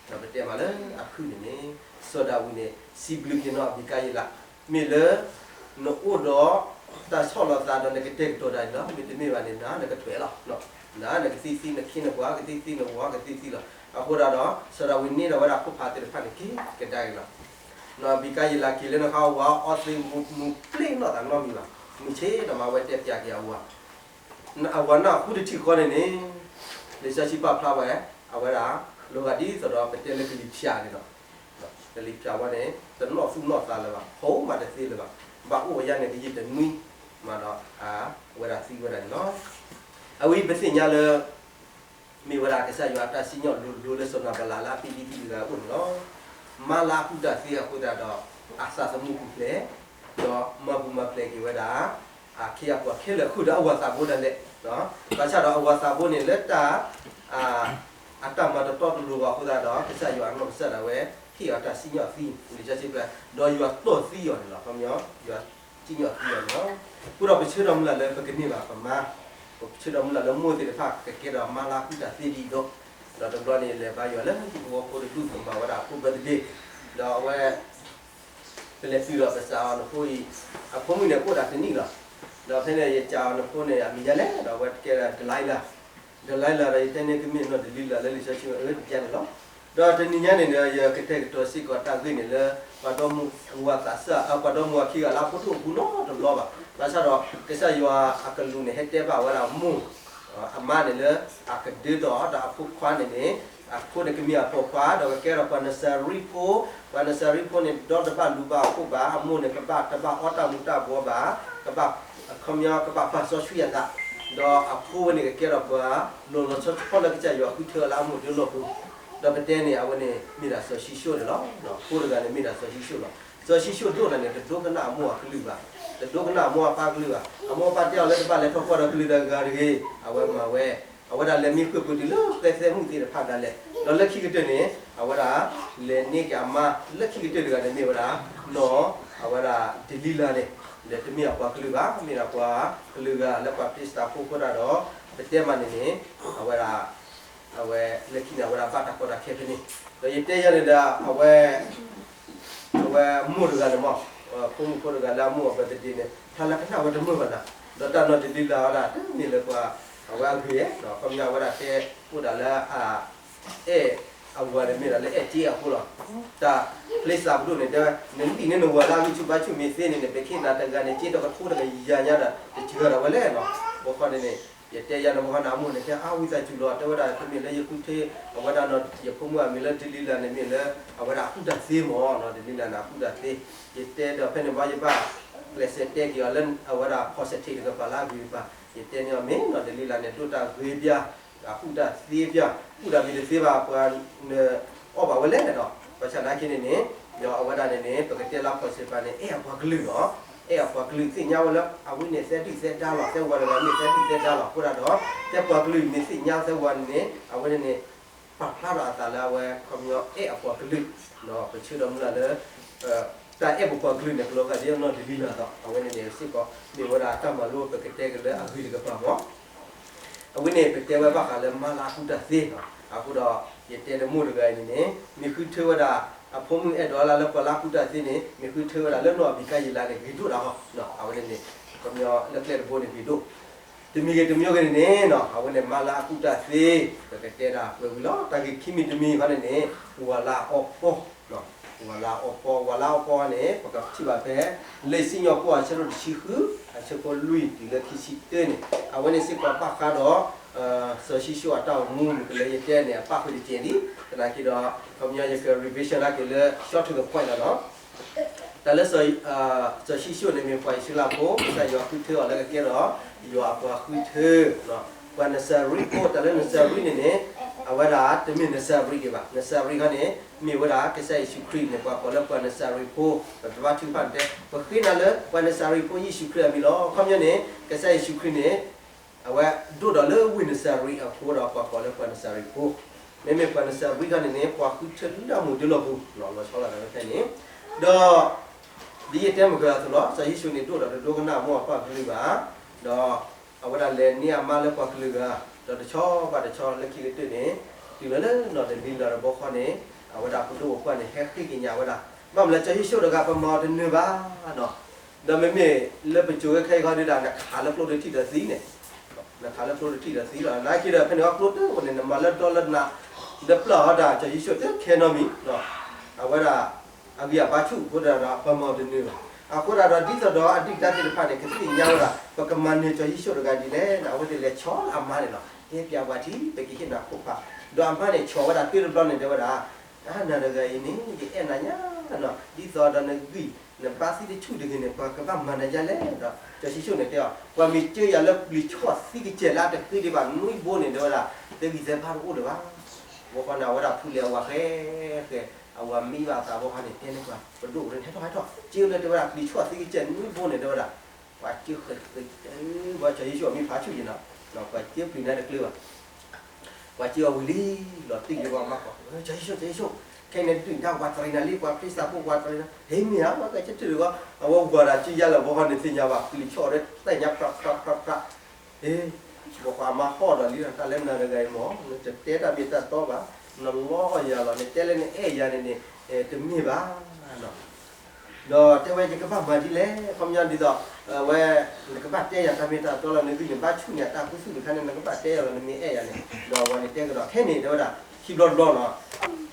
ဒီးပတဲမးလၢအဖုၣ်န့ၣ်န့ၣ် စီၤဒၤဝံးန့ၣ် စံးဘျုးက့ၤနီၢ်အဘံၤကါယံလး, မ့ၢ်လၢ နအိၣ်ဒီးတၢ်ဆီၣ်လီၤသးဒီးနကတဲာ်ကတီၤတၢ်န့ၣ်လီၤ. မ့တမ့ၢ်ဘၣ်န့ၣ် နၤနကထွဲးလီၤ, နၤနကသံသံ နခ့နပှၤကသံသံ နဝၤကသံသံလီၤ. အဃိဒၣ်ဒီး စီၤဒၤဝံးန့ၢ်ဒီးဝဲဒၣ်ခိၣ်ဖးသ့ၣ်တဖၣ်န့ၣ် က့ၤကဒါက့ၤလီၤ. နီၢ်အဘံၤကါယံလးက့ၤလၢနဃါဝၤအီသံး မူပျ့ၤနီၢ်သးနီတမံၤဘၣ်. မုၢ်ဆ့ၣ်ဒီးမၤဝဲတဲပၠးက့ၤအဝၤ အဝၤနၢ်ဟူတထံၣ်ဃီန့ၣ်န့ၣ် လံာ်စီဆှံပာ်ဖျါဝဲ အဝဲဒၣ် လီၤဂာ်ဒ်သိးဒီးပတဲလၢကလံၤဖၠးန့ၣ်လီၤ. ကလံၤဖၠးဝဲန့ၣ် တနီၣ်သူၣ်နီၣ်သးလၢၤဘၣ်, ဟီၣ်မးတသ့လၢၤဘၣ်, ဘၣ်အိၣ်ဝဲယါန့ၣ် ကယံာ်တနွံမးဒီး အဝဲဒၣ်သံဝဲဒၣ်န့ၣ်လီၤ. အဝဲပသ့ၣ်ညါလၢ မ့ၢ်ဝဲဒၣ်ကစၢ်ယွၤအတၢ်စံၣ်ညီၣ်လိၤလိၤလၢစီၤနၤဘလးလၢအပ့ၤဒံတံၢ်တဂၤအအိၣ်န့ၣ်လီၤ. မါလၢအကူၣ်တၢ်သ့အဃိသတးဒီး အသးသမူပူၤဖျဲး ဒီးမၤပူၤမၤဖျဲးက့ၤဝဲဒၣ် အခ့အပှၤခဲလၢာ်ဃုာ်ဒီးအဝၤသးဘိဒၣ်လဲာ်, ဘၣ်ဆၣ်ဒီးအဝၤသးဘိန့ၣ်လၢတၢ် အတၢ်မၤတတီတလိၤဘၣ်အဃိသတးဒီး ကစၢ်ယွၤအနီၢ်ကစၢ်ဒၣ်ဝဲ ဟ့ၣ်အီၤတၢ်စံၣ်ညီၣ်သံ လံာ်စီဆှံပျး ဒီးယွၤတီၢ်သံအီၤန့ၣ်လီၤ. ခီပညီ ယွၤစံၣ်ညီၣ်သံအီၤန့ၣ်လီၤ. အဃိဒီးပဆၢဒီးမုၢ်လၢ်လၢပကန့ၢ်ဘၣ်ပမါ, ပဆၢဒီးမုၢ်လၢ်လၢမိၢ်သ့ၣ်တဖၣ်ကကဲဒီးမါလၢအကူၣ်တၢ်သ့ဒ်အံၤဒီး, ဒီးတဘျီန့ၣ် လဲၤဘါယွၤလၢဟံၣ်ဖိဃီဖိတဒူၣ် ပမၤဝဲဒၣ်အဖိ birthday ဒီးအဝဲ ပလဲၤတုၤဒီးပစံးအီၤနဖိအံၤ, အဖိမုၣ်န့ၣ် ကအိၣ်ဒၣ်တနံၣ်လီၤ. ဒီးဖဲန့ၣ် ယစံးအီၤနဖိန့ၣ် အမံၤဒ်လဲၣ်, ဒီးအဝဲကဲဒၣ် Delilah, Delilah ဒီးယတဲန့ၢ်ကမ့ၢ်နီၢ် Delilah လၢလံာ်စီဆှံအၢဒ်န့ၣ်လီၤ. ဒီးတနံၤညါန့ၣ်ဒီး ယကတဲာ်ကတီၤစ့ၢ်ကီးတၢ်ဂ့ၢ်န့ၣ်လၢ ပှၤဒီမါဝၤသးစၢ် ပှၤဒီမါဝၤခံဂၤလၢအဖိဒိၣ်အပူၤနီတဘျီဘၣ်. ဘၣ်ဆၣ်ဒီး ကစၢ်ယွၤအကလူးန့ၣ်ဟဲတဲဘၣ်ဝဲဒၣ်အမိၢ် အမါန့ၣ်လၢ အကဒၢထီၣ်ဒီးအဖိခွါန့ၣ်န့ၣ်, အဖိန့ၣ်ကမ့ၢ်အပိာ်ခွါ ဒီးကကဲထီၣ်ပှၤနစၤရံဖိ, ပှၤနစၤရံဖိန့ၣ် ဒီတဘၣ်လူၤဘၣ်အခိၣ်ဘၣ်, အမိၢ်န့ၣ်ကဘၣ်တဘၣ်အီၣ်တၢ်မူၤတၢ်ဘှီဘၣ်, ကဘၣ် ခီပညီကဘၣ်ပာ်စီဆှံအသး, ဒီးအဖိဝဲန့ၣ်ကကဲထီၣ်ပှၤလီၤလီၤဆီဆီလၢကစၢ်ယွၤဃုထၢအီၤလၢအမိၢ်ဒၢလီၢ်ပူၤ, ဒီးပတဲန့ၣ် အဝဲန့ၣ်မ့ၢ်ဒၣ်စီၤၡံၣ်ၡိၣ်န့ၣ်လီၤ. ဖိတဂၤန့ၣ်မ့ၢ်ဒၣ်စီၤၡံၣ်ၡိၣ်လီၤ. စီၤၡံၣ်ၡိၣ်ဒိၣ်နၤန့ၣ် တဒိကနၣ်အမိၢ်အကလုၢ်ဘၣ်, တဒိကနၣ်အမိၢ်အပၢ်ကလုၢ်ဘၣ်. အမိၢ်အပၢ်တဲအီၤလၢတဘၣ်လဲၤထီၣ်ကွၢ်ဒီးကလုာ်တဂၤဂ့ၤ, အဝဲမၤဝဲ, အဝဲဒၣ်လဲၤမံဃုာ်ပတုာ်လၢဃဲသဲမုၣ်သ့ၣ်တဖၣ်ဒၣ်လဲာ်, ဒီးလၢခံကတၢၢ်န့ၣ် အဝဲဒၣ် လဲၤန့ၢ်က့ၤအမါလၢခံကတၢၢ်တဂၤန့ၣ်မ့ၢ်ဝဲဒၣ် နီၢ် အဝဲဒၣ် Delilah န့ၣ်, ဒီးတမ့ၢ်အပှၤကလုာ်ဘၣ်, မ့ၢ်ဒၣ်ပှၤကလုာ်ဂၤလၢပှၤဖံလံးစတံးဖိအဃိသတးဒီး ပတဲမးန့ၣ်န့ၣ် အဝဲဒၣ် အဝဲလၢခံန့ၣ် အဝဲဒၣ်ဘၣ်တၢ်ကီတၢ်ခဲဖဲန့ၣ်, ဒီးယတဲယၤန့ၣ်ဒီး အဝဲ အဝဲမိၢ်တဂၤန့ၣ်မး, ဖိမုၣ်ဖိတဂၤလၢအမိၢ်အ birthday န့ၣ် ဖျါလၢကနၣ်ဝဲတမုာ်ဘၣ်နၤ, ဒီးတၢ်နီၢ် Delilah ဝဲဒၣ် တမ့ၢ်လၢပှၤ အဝဲအဂ့ၤ, ခီပညီအဝဲဒၣ်တဲအိၣ်ဒၣ်လၢအ အဲၣ်အဝၤန့ၣ်မ့ၢ်ဒၣ်လၢအဲၣ်စ့အဃိလီၤ. တၢ်ဖံလံးစတံးပဒိၣ်န့ၣ် တဲဝဲ နလံၣ်န့ၢ်နဝၤလၢအဂံၢ်ဆူၣ်ဘါဆူၣ်မ့ၢ်သ့န့ၣ်န့ၣ် ပကဟ့ၣ်နၤတဂၤန့ၣ် စ့တကထိတကယၤညါဒီး တစှၤဒၣ်ဝဲလဲၣ်နီၤ. အဃိန့ၣ်န့ၣ် ယတဲယၤန့ၣ် ပှၤဟီန့ၣ် အမိၢ်န့ၣ် တဲအါဝံသးစူၤလီၤ တဲဝဲဒၣ် တမ့ၢ်လၢယဃုထၢ အဝဲဒၣ်နီၤ ယဖိမုၣ်အမံၤလၢ Delilah န့ၣ်မ့ၢ်လၢ အဝဲဒၣ်အကူၣ်တၢ်သ့မၢ်နီၤ Delilah န့ၣ် အကူၣ်တၢ်သ့. ယတဲဒီးဖဲန့ၣ်ဘၣ် ယဘၣ်ကျဲးစၢးတဲက့ၤအီၤလၢ အဝဲဒၣ် positive တကပၤလၢအဂ့ၤတကပၤ ယတဲန့ၢ်အီၤမ့ၢ်နီၤ Delilah န့ၣ် ဒိၣ်တၢ်ဂ့ၤပျၢ် အကူၣ်တၢ်သ့ပျၢ် ကူၣ်တၢ်မ့ၢ်တသ့ဘၣ် ပှၤနအီၣ်ဘၣ်ဝဲလဲၣ်နီၤ. ဘၣ်ဆၣ်သနာ်က့န့ၣ်န့ၣ် ဒီးအဝဲဒၣ်န့ၣ်န့ၣ် ပကတဲလၢ positive န့ၣ် အဲၣ်အပှၤကလုာ်နီၤ အဲၣ်အပှၤကလုာ် သ့ၣ်ညါဝဲလၢ အဝဲန့ၣ်သဲဒုၣ်သဲဒါလီၤ သဲဝၤတဂၤမ့ၢ်သဲဒုၣ်သဲဒါလီၤ အဃိဒၣ်ဒီး သဲပှၤကလုာ်မ့ၢ်သ့ၣ်ညါသဲဝၤန့ၣ်န့ၣ် အဝဲန့ၣ်န့ၣ် ပာ်ဖျါထီၣ်အသးလၢအဝဲခီပညီအဲၣ်အပှၤကလုာ် ပဆၢဒီးမုၢ်လၢ်လၢ တၢ်အဲၣ်ပပှၤကလုာ်န့ၣ် ကလီၤဂာ်ဒ်အနီၢ် Delilah အသိး အဝဲန့ၣ်န့ၣ်စ့ၢ်ကီး မ့ၢ်ဝဲဒၣ်တၢ်မၤလိပကတဲက့ၤလၢအဂ့ၤတကပၤမၢ် ဝဲန့ၣ် ပတဲဝဲဘၣ်ဃးလၢမါလၢအကူၣ်တၢ်သ့လီၤ. အဃိဒီး ယတဲတမိၢ်တဂၤအံၤန့ၣ်န့ၣ် မ့ၢ်ဃုထၢဝဲဒၣ် အဖိမုၣ်အဲၣ်ဒိးလၢပှၤလၢအကူၣ်တၢ်သ့န့ၣ် မ့ၢ်ဃုထၢဝဲဒၣ်လၢနီၢ်အဘံၤကါယံၤလါန့ၣ် ဂ့ၤဒိၣ်ဒၣ်ဃီ, အဝဲန့ၣ်န့ၣ် ခီပညီလၢကျဲတဘိန့ၣ်ဂ့ၤဒိၣ် တမံၤဂ့ၤတမံၤဂ့ၤန့ၣ်န့ၣ် အဝဲန့ၣ်မါလၢအကူၣ်တၢ်သ့ ပကတဲဒၣ်ပှဲၤဝံၤလီၤ. တၢ်ဂ့ၢ်ခံမံၤတမံၤဃီန့ၣ်န့ၣ် ဝၤလၢအအီပီ, ဝၤလၢအအီပီ, ဝၤလၢအအီပီန့ၣ် ပကထံၣ်ဘၣ်ဖဲ လံာ်စံၣ်ညီၣ်ကွီၢ်အဆၢဒိၣ်တဆံဃု အဆၢဖိလွံၢ်တုၤလၢခံဆံတၢန့ၣ် အဝဲန့ၣ်စ့ၢ်ကီးဘၣ်ဃးဒီး စီၤၡံၣ်ၡိၣ်အတၢ်အိၣ်မူ မ့ၢ်ကလၢယတဲန့ၣ် အပၣ်ဃုာ်တစဲးလံ, သနာ်က့ဒီး ခီပညီယက revision လၢက့ၤလၢ short to the point လီၤနီၤ. တၢ်လၢ စီၤၡံၣ်ၡိၣ်န့ၣ်မ့ၢ်ပှၤအံၣ်စရ့လးဖိ ကစၢ်ယွၤဃုထၢအီၤလၢကကဲထီၣ် ယွၤအပှၤဃုထၢ, ပှၤနစၤရံဖိ, တၢ်လၢနစၤရံန့ၣ်န့ၣ် အဝဲဒၣ်တမ့ၢ်နစၤရံဒံးဘၣ်. နစၤရံခီန့ၣ် မ့ၢ်ဝဲဒၣ်ကစၢ်ယ့ၣ်ၡူးခရံာ်န့ၣ် ပှၤကိးလၢပှၤနစၤရံဖိ, ပတဘၣ်ထုကဖၣ်န့ၣ်တဲ ပဃ့နၤလၢပှၤနစၤရံဖိယ့ၣ်ၡူးခရံာ်အမံၤလီၤ. ခီပညီန့ၣ် ကစၢ်ယ့ၣ်ၡူးခရံာ်န့ၣ် အဝဲဒိၣ်ဒီးလၢဝ့ၢ်နစၤရံအဃိဒီး ပှၤကိးလၢပှၤနစၤရံဖိ, မ့မ့ၢ်ပှၤနစၤရံခီန့ၣ်န့ၣ် ပှၤဃုထၢလၢအမူးဒၢလီၢ်ပူၤ လီၤဆီလိာ်သးဖဲန့ၣ်, ဒီး ဒ်ယတဲမုၢ်ကၢအသိးလီၤ, စီၤယ့ၣ်ၡူးန့ၣ် ဒိၣ်ဒီးတဒိကနၣ်အမိၢ်အပၢ်ကလုၢ်ဘၣ်, ဒီးအဝဲဒၣ်လဲၤန့ၢ်အမါလၢပှၤကလုာ်ဂၤ, ဒီးတဆီဘၣ်တဆီလၢခံကတၢၢ်န့ၣ် တုၤလၢလၢနီၢ်တနံၤလၢတဘီဃီန့ၣ် အဝဲဒၣ်ပဒိၣ်ပပှၢ်န့ၣ် ဟဲဃ့ကညးဝဲဒၣ်, ဘၣ်မနုၤလၢစီၤယ့ၣ်ၡူးတဂၤပမၤအီၤတန့ၢ်ဘၣ်နီၤ, ဒီးမ့မ့ၢ်လၢပစိၤဝဲခဲအံၤခီဒုဒၣ် နခးလၢကျိတထံၣ်ဒီးသံန့ၣ် နခးလၢကျိတထံၣ်ဒီးသံလီၤ. နာ်က့ဒီးဖဲန့ၣ်အကျိတအိၣ်န့ၣ် နမၤလၢဒီလၢနး ဒီးပျၢ်အီၤတၢ် စီၤယ့ၣ်ၡူးတခဲနီတမံၤ, အဝဲဒၣ် အဂံၢ်အဘါဆူၣ်အဃိသတးဒီး ပမၤအီၤတန့ၢ်ဘၣ်. အဃိသတးဒီး ဒ်သိးဒီးအဒုၣ်ဒါသ့ၣ်တဖၣ်န့ၣ် ကသ့ၣ်ညါဝဲဒၣ် ပကမၤန့ၢ်စီၤယ့ၣ်ၡူးတဂၤဒ်လဲၣ်န့ၣ် အဝဲသ့ၣ်လဲၤဆီလၢအမါန့ၣ်လီၤ. တဲပျးပှၤထံ ပကဟ့ၣ်နၤခိၣ်ဖး, ဒီးအမါန့ၣ်ဆီၣ်ဝဲဒၣ်တၢ်တဘျီန့ၣ် တဲဝဲဒၣ် တၢ်နၤတဂၤအံၤန့ၣ် ယအဲၣ်နၤညါနီၤ, ဒ်သိးဒီးနဂံၢ်နဘါသံတဆူၣ်တဂ့ၤန့ၣ် ပှၤကဘၣ်မၤနၤဒ်လဲၣ်ဒီး စီၤယ့ၣ်ၡူးန့ၣ်တဲအီၤ ပှၤမ့ၢ်စၢယၤလၢပျံၤဆီၣ်သံကစဲးလၢအတဃ့ဒံးဘၣ်နွံဘိန့ၣ် တဲဝဲဒၣ် သၢဂံၢ်သၢဘါတအိၣ်လၢၤဘၣ်. ဘီဃီန့ၣ် အဝဲဒၣ်ဖူလဲၤအဝၤဃဲဃဲ, အဝၤမံဘၣ်အသးဘီဃီန့ၣ် တဲန့ၢ်ပှၤ ပဒိၣ်န့ၣ် ဟဲထီၣ်ဟဲထီၣ် စၢလၢတဲဝဲဒၣ်ပျံၤဆီၣ်သံကစဲးနွံဘိန့ၣ် တဲဝဲဒၣ် ပှၤစၢဃဲဃဲ ဘၣ်စီၤယ့ၣ်ၡူးအမံၤဖးဆူၣ်ယံၤနီၤ, ပှၤစၢပျံၤန့ၣ်တကျၢၤဘၣ် ပှၤစၢအီၤဝံၤလံလီၤတံၢ်လံ ပှၤမၤကီၢ် စီၤယ့ၣ်ၡူး စီၤယ့ၣ်ၡူး, ခဲအံၤန့ၣ်ဒုၣ်ဒါဝးတရံးနၤလံ ပှၤဖံလံးစတံးဖိဝးတရံးနၤ, ဟဲမ့ၢ်ဧါ ပှၤကဆၢထၢၣ်တဂီၤ အဝဲဝၤဒၣ်စုယါလၢၤဘီဃီန့ၣ်သ့ၣ်ညါဘၣ် ပျံၤဆီၣ်ဒီးသ့ၣ်ညါဖြးဖြးဖြးဖြး, ဘီဃီအမါဟီၣ်ဒီးလံ တၢ်လၢနၤတဂၤအံၤမ့ၢ် နတတဲတၢ်မ့ၢ်တၢ်တီဘၣ်, နလီအီၣ်ယၤလီၤ နတဲလၢနအဲၣ်ယၤန့ၣ်န့ၣ် တမ့ၢ်ဘၣ် ဒီးတဲဝဲယကဘၣ်မၤဒ်လဲၣ် ခီပညီဒ်သိး အဝဲ နကဘၣ်တဲယၤတၢ်မ့ၢ်တၢ်တီလီၤ နဂံၢ်နဘါဆူၣ်န့ၣ် အတၢ်ခူသူၣ်တခါန့ၣ် နကဘၣ်တဲယၤလီၤ နမ့ၢ်အဲၣ်ယၤန့ၣ်, ဒီးအဝဲန့ၣ်တဲကဒီး ခဲန့ၣ်တဲဝဲဒၣ် ခံဘျီတဘျီနီၤ,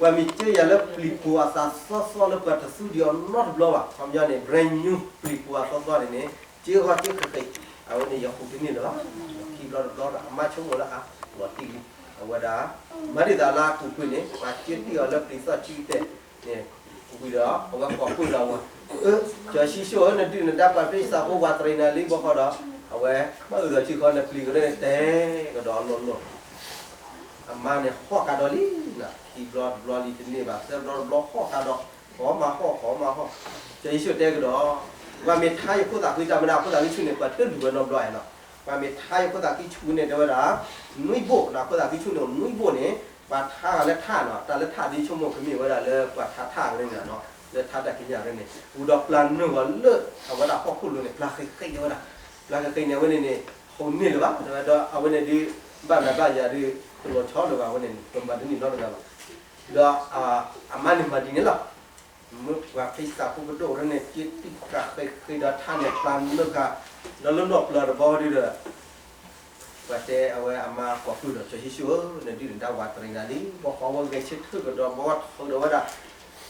ပှၤမ့ၢ်စၢယၤလၢပျံၤပိာ်အသးသီသီလၢပှၤတသူဒံးအီၤနီတဘျီဘၣ် ခီပညီန့ၣ် brand new ပျံၤပိာ်အသီသီန့ၣ်န့ၣ် စၢဃီစၢဃဲဃဲ, အဝဲန့ၣ်ယဃုာ်တန့ၢ်လၢၤဘၣ်, ခံဘျီတဘျီဒီး အမါဆိကမိၣ်လၢအါ လီၤတံၢ်လံ, အဝဲဒၣ် မၤဒ်သိးလၢအပူၤကွံာ်န့ၣ် ပှၤစၢတံၢ်အီၤလၢပျံၤသီၣ်ဆံကတဲာ်န့ၣ် ဝံၤဒီး အဝဲကိးကွံာ်ဒီးအဝၤ, စီၤၡံၣ်ၡိၣ်ဧၢ နဒုၣ်နဒါပှၤဖံလံးစတံးဖိဝးတရံးနၤလံဘီဃီဒီး အဝဲ ဘၣ်အုၣ်ဒီးထံဃီနပျံၤကဒီးန့ၣ် တဲကဒီးအလီၢ်လီၢ်, အမါန့ၣ်ဟီၣ်ကဒီးလံ, ခံဘျီတဘျီလံတန့ၢ်ဘၣ် သၢဘျီတဘျီဟီၣ်ကဒီး, ဟီၣ်မၤဟီၣ် ဟီၣ်မၤဟီၣ်, စီၤၡံၣ်ၡိၣ်တဲကဒီး, ပှၤမ့ၢ်ထါယဖိသၣ်ဃံတၢ်မနုၤ အဖိသၣ်ဃံဆူၣ်န့ၣ် ပှၤတလူၤဝဲနီတဘျီဧါနီၤ, ပှၤမ့ၢ်ထါယဖိသၣ်ဃံဆူၣ်န့ၣ်တဲဝဲဒၣ် နွံဘိၣ် အဖိသၣ်ဃံဆူၣ်န့ၣ် နွံဘိၣ်န့ၣ် ပှၤထါဂၤလၢထးနီၤ တၢ်လၢထးဒ်ဆိကမိၣ်ကမ့ၢ်ဝဲဒၣ်လၢပှၤထါထးအရ့န့ၣ်နီၤ လၢထါတၢ်ကံးညာ်ရ့န့ၣ် ဝံၤဒီးပျၢ်နုာ်ဂီၤလၢအဝဲဒၣ်ဟီၣ်ခိၣ်လိၤန့ၣ် ပျၢ်ဃံးဃံးန့ၣ်ဝဲဒၣ်, ပျၢ်ဃံးဃံးန့ၣ် အဝဲန့ၣ်န့ၣ် ဟူးန့ၢ်လၢၤဘၣ် တဲဝဲဒီး အဝဲန့ၣ်ဒုး ဘၣ်နၤဘၣ်ယၤဒုး တလီၤဆီလၢၤဘၣ် အဝဲန့ၣ်န့ၣ် ပမၤတန့ၢ်နီတဂၤဘၣ်, ဒီး အမါန့ၣ်မၤဒ်န့ၣ်လီၤ မ့ၢ်ပှၤဖံလံးစတံးဖိပဒိၣ်ရ့န့ၣ် က့ၤတံၢ်ဃံးဃံးဒီးထးန့ၣ် ပျၢ်နုာ်ဃာ် ဒီးလၢနီၢ်ပျၢၤတဘျီဒုးဒီး ပှၤတဲအဝဲအမါကိးဃုာ်ဒီး စီၤၡံၣ်ၡိၣ်ဧၢ နဒုၣ်နဒါဝးတရံးနၤလံ ဘီဃီဝဲဂဲၤဆၢထၢၣ်ကဒီး ဘီဃီထီၣ်ဒီးဝဲဒၣ်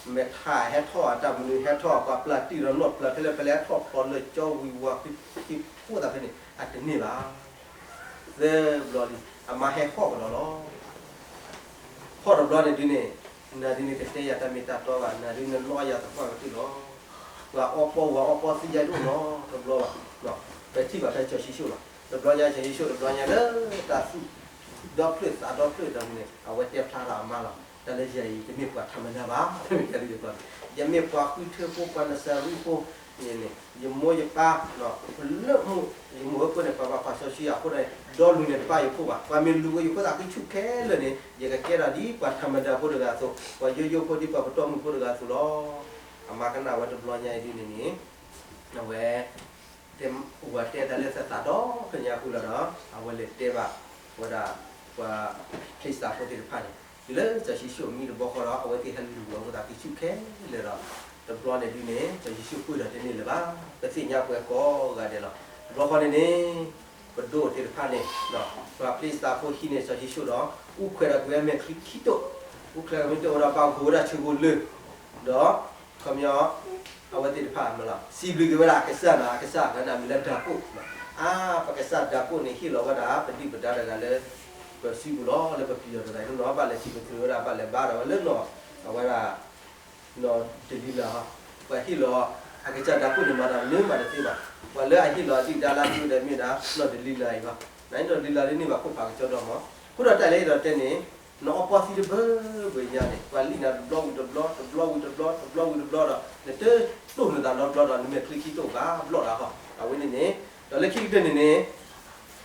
မ့ၢ်ထးဟဲထီၣ်အတၢ်မနုၤဟဲထီၣ် ပှၤပျၢ်တံၢ်ဒီးနီၢ်ပျၢၤဖဲလဲၣ်ဖဲလဲၣ် ဟဲထီၣ်ဖျိးလၢကၠီဝံၤဝါဃံဖိသးဖဲန့ၣ် အတန့ၢ်ဘၣ် သၢဘျီလံ အမါဟဲဟီၣ်ကဒီးလီၤ ဟီၣ်တဘျီန့ၣ်ဒ်န့ၣ် နၤဒ်န့ၣ် ကတဲယၤတၢ်မ့ၢ်တၢ်တီဘၣ် နၤဒ်န့ၣ် လီယၤသပှၢ်ကတၢၢ်လီၤ ပှၤအီပီဝၤအီပီသံယါဒိၣ်နီတဘျီဘၣ် ပထံၣ်ဘၣ်ဖဲစီၤၡံၣ်ၡိၣ်လီၤ တဘျီညါ စီၤၡံၣ်ၡိၣ်တဘျီညါလၢ တၢ်သူၣ်ဒီဖျၢၣ်သးဒီဖျၢၣ်ဒီးန့ၣ် အဝဲတဲဖျါထီၣ်အမါလီၤ တၢ်လၢယၤအံၤ တမ့ၢ်ပှၤထးမတၤဘၣ် ယမ့ၢ်ပှၤဃုထၢဖိ ပှၤနစၤရံဖိန့ၣ်န့ၣ် ယမိၢ်ယပၢ် လၢမူ ယမိၢ်ဝဲဖိန့ၣ် ပှၤဘၣ်ကွၢ်စီဆှံအဃိဒီး ဒီလူၤန့ၣ်တဘၣ်ယဖိဘၣ် ပှၤမ့ၢ်လူၤဝဲယဖိသၣ်ဃံဆူၣ်ခဲလၢာ်န့ၣ် ယကကဲထီၣ်ဒ်ပှၤထးမတၤဖိတဂၤအသိး ပှၤယိယိဖိဒ်ပှၤပတီၢ်မုၢ်ဖိတဂၤအသိးလီၤ အမါကနၣ်ဝဲတဘျီညါအံၤဒ်န့ၣ်န့ၣ် အဝဲ တဲ ဝၤတဲတၢ်လၢသးဒီဖျၢၣ်ညါဃုာ်လီၤဒီး အဝဲလဲၤတဲဘၣ် ဝဲဒၣ် ပှၤ ဖလ့ၡသးဖိသ့ၣ်တဖၣ်န့ၣ် တုၤလၢစီၤၡံၣ်ၡိၣ်မံတဘျီဃီဒီး အဝဲသ့ၣ်ဟဲလူၤလီၤဝဲသးက့ၤဆူၣ်ခဲလၢာ်ဒီး တဘျီန့ၣ်ဒုန့ၣ် စီၤၡံၣ်ၡိၣ်ပှ့ၤဒီးတန့ၢ်လၢၤဘၣ်. ပသ့ၣ်ညါပှဲၤကိးဂၤဒဲးလီၤ. တဘျီဃီန့ၣ်န့ၣ် ပဒိၣ်သ့ၣ်တဖၣ်န့ၣ် ပှၤဖလ့ၡသးဖိဟံးန့ၢ်စီၤၡံၣ်ၡိၣ်ဒီး အူခွဲးဒီးကွံာ်အမဲာ်ချံခံတိၣ်, အူခွဲးဒီးမဲာ်ချံခံတိၣ်ဝဲဒီး ပာ်ဃုာ်ဝဲဒၣ်ဆၢဖိလၢ ဒီး ခီပညီ အဝဲသ့ၣ်တဖၣ်မ့ၢ်လီၤ စံးဘျုးက့ၤဝဲဒၣ်အကစၢ်နီၤ, အကစၢ်ဝဲဒၣ်မံၤလၢဒၤကိၣ်, အါ ပကစၢ်ဒၤကိၣ်န့ၣ် ဟ့ၣ်လီၤဝဲဒၣ် ပဒုၣ်ပဒါတဂၤလၢ ပစုပူၤလီၤ လၢပပျံၤအီၤတဂၤန့ၣ်နီၤ, ဘၣ်လဲၤထံၣ်ပသရၣ်ဝဲဒၣ် ဘၣ်လဲၤဘါဒီးဝဲလၢနီၤ, အဝဲဒၣ် နီၤဒလံလၤ, ပှၤဟ့ၣ်လီၤ အကစၢ်ဒၤကိၣ်န့ၣ် မၤတၢ်လၢမၤတသ့ဘၣ်, ပှၤလၢအဟ့ၣ်လီၤအဒုၣ်ဒါလၢအစုဒီးမ့ၢ်ဒၣ် နီၤဒလံလၤအံၤဘၣ်, နနီၤဒလံလၤဒ်န့ၣ်ဘၣ်ခိၣ်ဖးကစီဒီမး, အဃိဒီးတၢ်လၢယအဲၣ်ဒိးတဲန့ၣ် နအီပီသံတဘၢဘၢညါန့ၣ် ပှၤလံၣ်နၤတဘျီဝံၤတဘျီ တဘျီဝံၤတဘျီ တဘျီဝံၤတဘျီဒီး နတတိၢ်နသးနီတဘျီဒီး နမဲာ်ချံခံတိၣ်ဘၣ်ဘျီၣ်တၢ်ဟီ, အဝဲန့ၣ်န့ၣ်, ဒီးလၢခံကတၢၢ်န့ၣ်န့ၣ်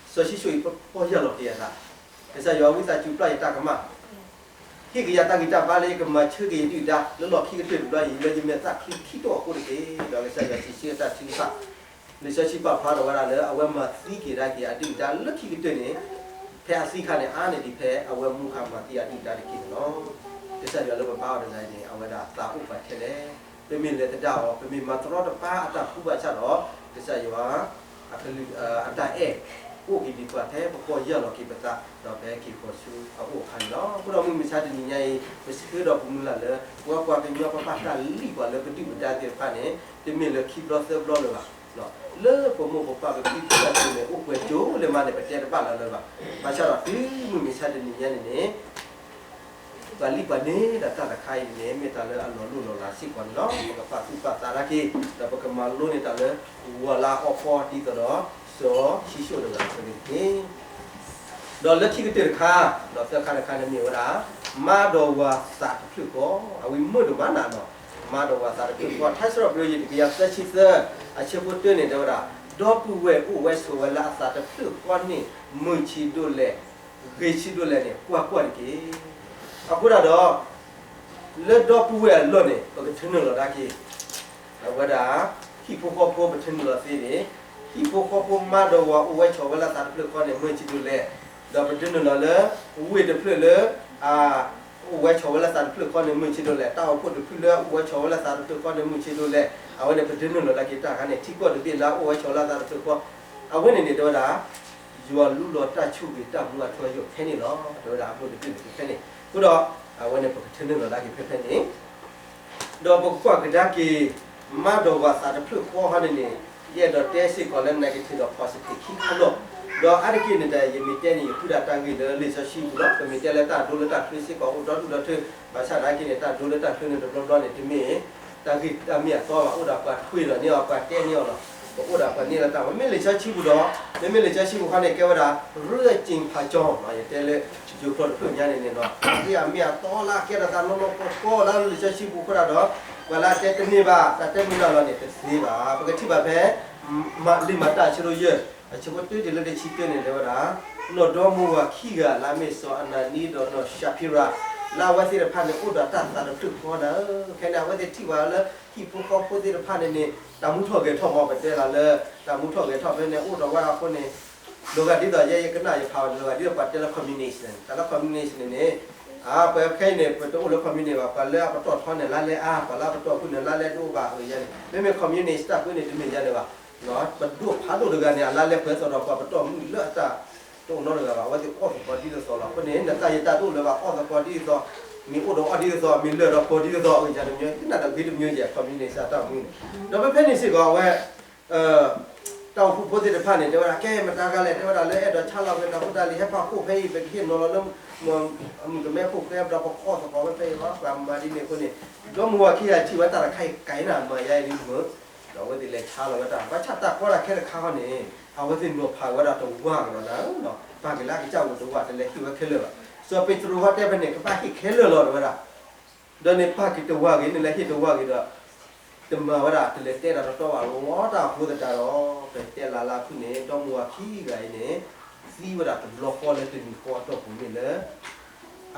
စီၤၡံၣ်ၡိၣ်အံၤ ပီၢ်ယၢ်လီၤက့ၤအသး, ကစၢ်ယွၤဝံသးစူၤပျၢ်ယတၢ်ကမၣ် ဟ့ၣ်က့ၤယၤတၢ်ဂံၢ်တၢ်ဘါလၢယကမၤဆၢက့ၤယဒုၣ်ဒါ လၢလီၢ်ခံကတၢၢ်တဘျီအံၤ လၢယမဲာ်သၣ်ချံခံတိၣ်အဃိတက့ၢ်. ဒီးကစၢ်ယွၤစံးဆၢတၢ်ထုကဖၣ် လံာ်စီဆှံပာ်ဖျါထီၣ်ဝဲဒၣ်လၢ အဝဲမၤသံက့ၤဒၣ်က့ၤအဒုၣ်ဒါလၢခံကတၢၢ်န့ၣ်, ဖဲအသံအခါန့ၣ် အါန့ၢ်ဒံးဖဲအဝဲမူခါမၤသံအဒုၣ်ဒါတက့ၢ်န့ၣ်လီၤ. ကစၢ်ယွၤလၢပဘါအီၤတဂၤအံၤန့ၣ် အဝဲဒၣ်သးအိၣ်ပှၤထဲလဲၣ်, ပမ့ၢ်လဲၤသဒၣ်အီၤ ပမ့ၢ်မၤတရီတပါအတၢ်ဃူဘၣ်ဆၣ်ဒီး ကစၢ်ယွၤ အကလုၢ် အတၢ်အဲၣ် အိၣ်က့ၤဒံးပှၤဖဲပကီၢ်ယၢ်လီၤက့ၤပသး ဒီးဖဲက့ၤဃီၤဆူအအိၣ်အခါန့ၣ်လီၤ. အဃိဒီးမုၢ်မဆါတနံၤညါအံၤ ပဆၢဒီးပမုၢ်လၢ်လၢ ပဝဲပှၤကညီပဘၣ်တၢ်လံၣ်ပှၤလၢပဒုၣ်ပဒါသ့ၣ်တဖၣ်န့ၣ် တမ့ၢ်လၢခံဘျီသၢဘျီလၢၤဘၣ်, လၢပမိၢ်ပပၢ်ပဖံပဖုအစုန့ၣ် အိၣ်ပှဲၤကၠိလၢမါန့ၣ် ပတဲတဘၣ်လၢၤလၢၤဘၣ်. ဘၣ်ဆၣ်ဒီးတုၤမုၢ်မဆါတနံၤညါန့ၣ်န့ၣ် ပှၤလံၣ်ပှၤန့ၢ်ဒီးတၢ်တခါအံၤန့ၣ် မ့ၢ်တၢ်လၢအလီၤလိၢ်လီၤလးစ့ၢ်ကီးန့ၣ်လီၤ. ပကပာ်သူၣ်ပာ်သးဒၣ်က့ၤ ဒီးပကမၤလိန့ၢ်တၢ်လၢ ဂီၤလၢအီခီဒ်သိးဒီး စီၤၡံၣ်ၡိၣ်တဂၤအသိးန့ၣ်တက့ၢ်. ဒီးလၢခံကတၢၢ်တခါ ဒီးသၢခါတခါန့ၣ်မ့ၢ်ဝဲဒၣ် မါဒီးဝၤသးတဖျၢၣ်ဃီ, အဝံၤမုာ်ဒိၣ်မးနၤနီၤ, မါဒီးဝၤသးတဖျၢၣ်ဃီ, ထါစံးပတြၢၤ တကယၤသၢဆံသၢ အဆၢဖိတၢန့ၣ် တဲဝဲဒၣ်, ဒီပုၢ်ဝဲၢ်အိၣ်ဝဲဆိးဝဲလၢအသးတဖျၢၣ်ဃီန့ၣ် မုာ်ဆံးဒိၣ်လဲၣ် ဂ့ၤဆံးဒိၣ်လဲၣ်န့ၣ် ကွၢ်ကွၢ်တက့ၢ်. အဃိဒၣ်ဒီး လၢဒီပုၢ်ဝဲၢ်အလီၢ်န့ၣ် ပကထၢနုာ်လီၤဒၣ်က့ၤ အဝဲဒၣ် ဟံၣ်ဖိဃီဖိပထၢနုာ်လီၤသ့န့ၣ် ဟံၣ်ဖိဃီဖိမါဒီးဝၤအိၣ်ဝဲဆိးဝဲလၢသးတဖျၢၣ်ဃီန့ၣ် မုာ်ဆံးဒိၣ်လဲၣ်, ဒီးပထၢနုာ်လီၤလၢ ဝ့ၢ်တဖျၢၣ်လၢ အိၣ်ဝဲဆိးဝဲလၢသးတဖျၢၣ်ဃီန့ၣ် မုာ်ဆံးဒိၣ်လဲၣ်, တၢ်အိၣ်ဖှိၣ်တဖုလၢအိၣ်ဝဲဆိးဝဲလၢသးတဖျၢၣ်ဃီန့ၣ် မုာ်ဆံးဒိၣ်လဲၣ်, အဝဲန့ၣ် ပထၢနုာ်လီၤဒၣ်က့ၤတၢ်ခါန့ၣ် ထံကီၢ်တဘ့ၣ်လၢအအိၣ်ဝဲဆိးလၢသးတဖျၢၣ်ဃီ, အဝဲန့ၣ်န့ၣ် တဲဝဲဒၣ် ယွၤလူလီၤတၢ်ဆိၣ်ဂ့ၤတၢ်မူအထူအယိာ်ဖဲန့ၣ်လီၤ. တဲဝဲဒၣ်အမုာ်တဖျၢၣ်န့ၣ်ဖဲန့ၣ်, အဃိဒီး အဝဲန့ၣ် ပကထၢနုာ်လီၤဒၣ်က့ၤဖဲဖဲန့ၣ် ဒီးပကကွၢ်ကဒါက့ၤ မါဒီးဝၤသးတဖျၢၣ်ဃီဟီန့ၣ်န့ၣ် ယအဲၣ်ဒိးတဲစ့ၢ်ကီးလၢ negative ဒီး positive ခံခါလီၤ. ဒီးအါတက့ၢ်န့ၣ်ဒီး ယမ့ၢ်တဲန့ၣ် ယဃုဒၣ်တၢ်ဂ့ၢ်လၢလံာ်စီဆှံပူၤလီၤ. ပမ့ၢ်တဲလၢတၢ်ဒိလၢတၢ်ချၢစ့ၢ်ကီး အိၣ်ဒီဒူၣ်ဒီထၢ, ဘၣ်ဆၣ်သနာ်က့န့ၣ် တၢ်ဒိလၢတၢ်ချၢန့ၣ်တဘျီဘျီန့ၣ် တမ့ၢ် တၢ်ဂ့ၢ်တၢ်မ့ၢ်အတီဘၣ်, အိၣ်ဒီးပှၤထွဲဒီးန့ၢ်အီၤ ပှၤတဲန့ၢ်အီၤလီၤ. ပအိၣ်ဒီးပှၤန့ၢ်လၢတၢ်ဝဲ မ့မ့ၢ်လံာ်စီဆှံပူၤဒီး မ့မ့ၢ်လံာ်စီဆှံပူၤခီန့ၣ် ကဲဝဲဒၣ် ရ့ၣ်က့ၤဖးကၠီ ယတဲလၢ ယိၤကျိာ်တဖျၢၣ်ညါန့ၣ်န့ၣ်လီၤ. တၢ်ဂ့ၢ်အမ့ၢ်အတီလၢအကဲထီၣ်သးနီၢ်နီၢ်ကီၢ်ကီၢ်လၢလံာ်စီဆှံပူၤအဃိဒၣ်ဒီး ပှၤလၢအတဲတန့ၢ်ဘၣ် တၢ်တဲမုၢ်လၢ်လီၤန့ၣ် တသ့ဘၣ်. ပကထံၣ်ဘၣ်ဖဲ လံာ်မၤတၢ်အဆၢဒိၣ်ယဲၢ် အဆၢဖိတၢတုၤလၢတဆံတၢန့ၣ် တဲဝဲဒၣ် နီၢ်ဒီမါဝၤခံဂၤလၢအမ့ၢ်စီၤအနၤနံဒီးနီၢ်ၡၤဖံရၤ လၢအဝဲသ့ၣ်တဖၣ်န့ၣ် အိၣ်ဒီးတၢ်သးတဖျၢၣ်ဃီနၤဧၢ, ခဲန့ၣ် အဝဲသ့ၣ်ထံၣ်ဘၣ်လၢ ဟံၣ်ဖိဃီဖိသ့ၣ်တဖၣ်န့ၣ်န့ၣ် တၢ်မူထီၣ်ဂဲၤထီၣ်မ့ၢ်ပတဲလီၤလၢ တၢ်မူထီၣ်ဂဲၤထီၣ်ဖဲန့ၣ် အိၣ်ဒီးဝဲဒၣ်အဃိန့ၣ် လီၤဂာ်ဒ်သိးယဲယကနၣ်ယဖးအီၤ လီၤဂာ်ဒ်သိးပှၤတဲလၢ communist န့ၣ် တၢ်လၢ communist န့ၣ်န့ၣ် အါ ပှၤခဲအံၤန့ၣ် ပတအိၣ်လၢ communist ဘၣ် ပှၤလၢအပတီၢ်ထီန့ၣ် လါလဲအါ ပှၤလၢအပတီၢ်ဖုၣ်န့ၣ် လါလဲတအိၣ်ဘၣ် အယဲန့ၣ် မ့မ့ၢ် communist တၢ်ဃုန့ၣ် တမ့ၢ်ယဲန့ၣ်ဘၣ်. ပဒိၣ်ဖးဒိၣ်တဂၤန့ၣ် အလါလဲပှဲၤသိးဒီးပှၤပတီၢ်မုၣ်လၢအတၢ် တအိၣ်နီတဂၤဘၣ်. အဝဲသ့ၣ်အီၣ်သကိးဒ်သိးသိးလီၤ. အဃိန့ၣ် နတၢ်ယတၢ်တအိၣ်လၢၤဘၣ် အီၣ်သကိးဒ်သိးသိး မ့ၢ်အိၣ်ဒီးအီၣ်ဒ်သိးသိး မ့ၢ်လၢာ်ဒီးပှီၤဒ်သိးသိး အဂ့ၢ်ယၤတမံၤ သနာ်ဒီးဂ့ၤတမံၤယဲၢ် communist အတၢ်မူန့ၣ် ဒီးဖဲဖဲန့ၣ်စ့ၢ်ကီး အဝဲ တၢ်အိၣ်ဖှိၣ်ဖိသ့ၣ်တဖၣ်န့ၣ် တဲဝဲဒၣ် ကဲ မတၤတဂၤလဲၣ် တဲဝဲဒၣ်လၢအဲၣ်ဒိးဆါလီၤက့ၤတၢ်ဖိတၢ်လံၤ ဟဲဖးခိၣ်ဖဲအံၤ ပကဟ့ၣ်နီၤလီၤလၢ မုၣ်ကမဲဖိဃဲ ဒီးပကအီၣ်သကိးဝဲဖဲအံၤလီၤ. ပှၤမၤဒ်န့ၣ်အဃိန့ၣ် ဒီမါဝၤခံဂၤထံၣ်ဝဲတၢ်တခါအံၤ ကဲနၤမၤယါအံၤဒ်မုၢ် ဒီးအဝဲသ့ၣ်လဲၤဆါလီၤဝဲဒၣ် ဘၣ်ဆၣ်တၢ်ကီတၢ်ခဲတခါဃီန့ၣ် အဝဲသ့ၣ်နီၤဖးဝဲဒၣ်တဝၢ်ကဒီးနၤဧၢ, ပာ်က့ၤလၢအကစၢ်ဝဲတဝၢ် တလဲၤဟ့ၣ်ဝဲခဲလၢာ်ဘၣ်. စီၤပ့းတရူးဟီတဲဖဲန့ၣ် ကဘၣ်ဟ့ၣ်ခဲလၢာ်လီၤ တဲဝဲဒၣ် ဒီးန့ၣ်ပာ်က့ၤတဝၢ်ဂ့ၤ နလဲၤဟ့ၣ်တဝၢ်ဂ့ၤဒီး တမၤဝဲဒၣ် တလဲၤတဲဒၣ်တတီဘၣ် လီၤတၢ်အဃိသတးဒီး ပတဲလၢ်လၢ်ဖုၣ်န့ၣ် ဒီမါဝၤခံဂၤအံၤန့ၣ် သံဝဲဒၣ်တဘျီဃီလၢတနံၤဃီအတီၢ်ပူၤန့ၣ်လၢ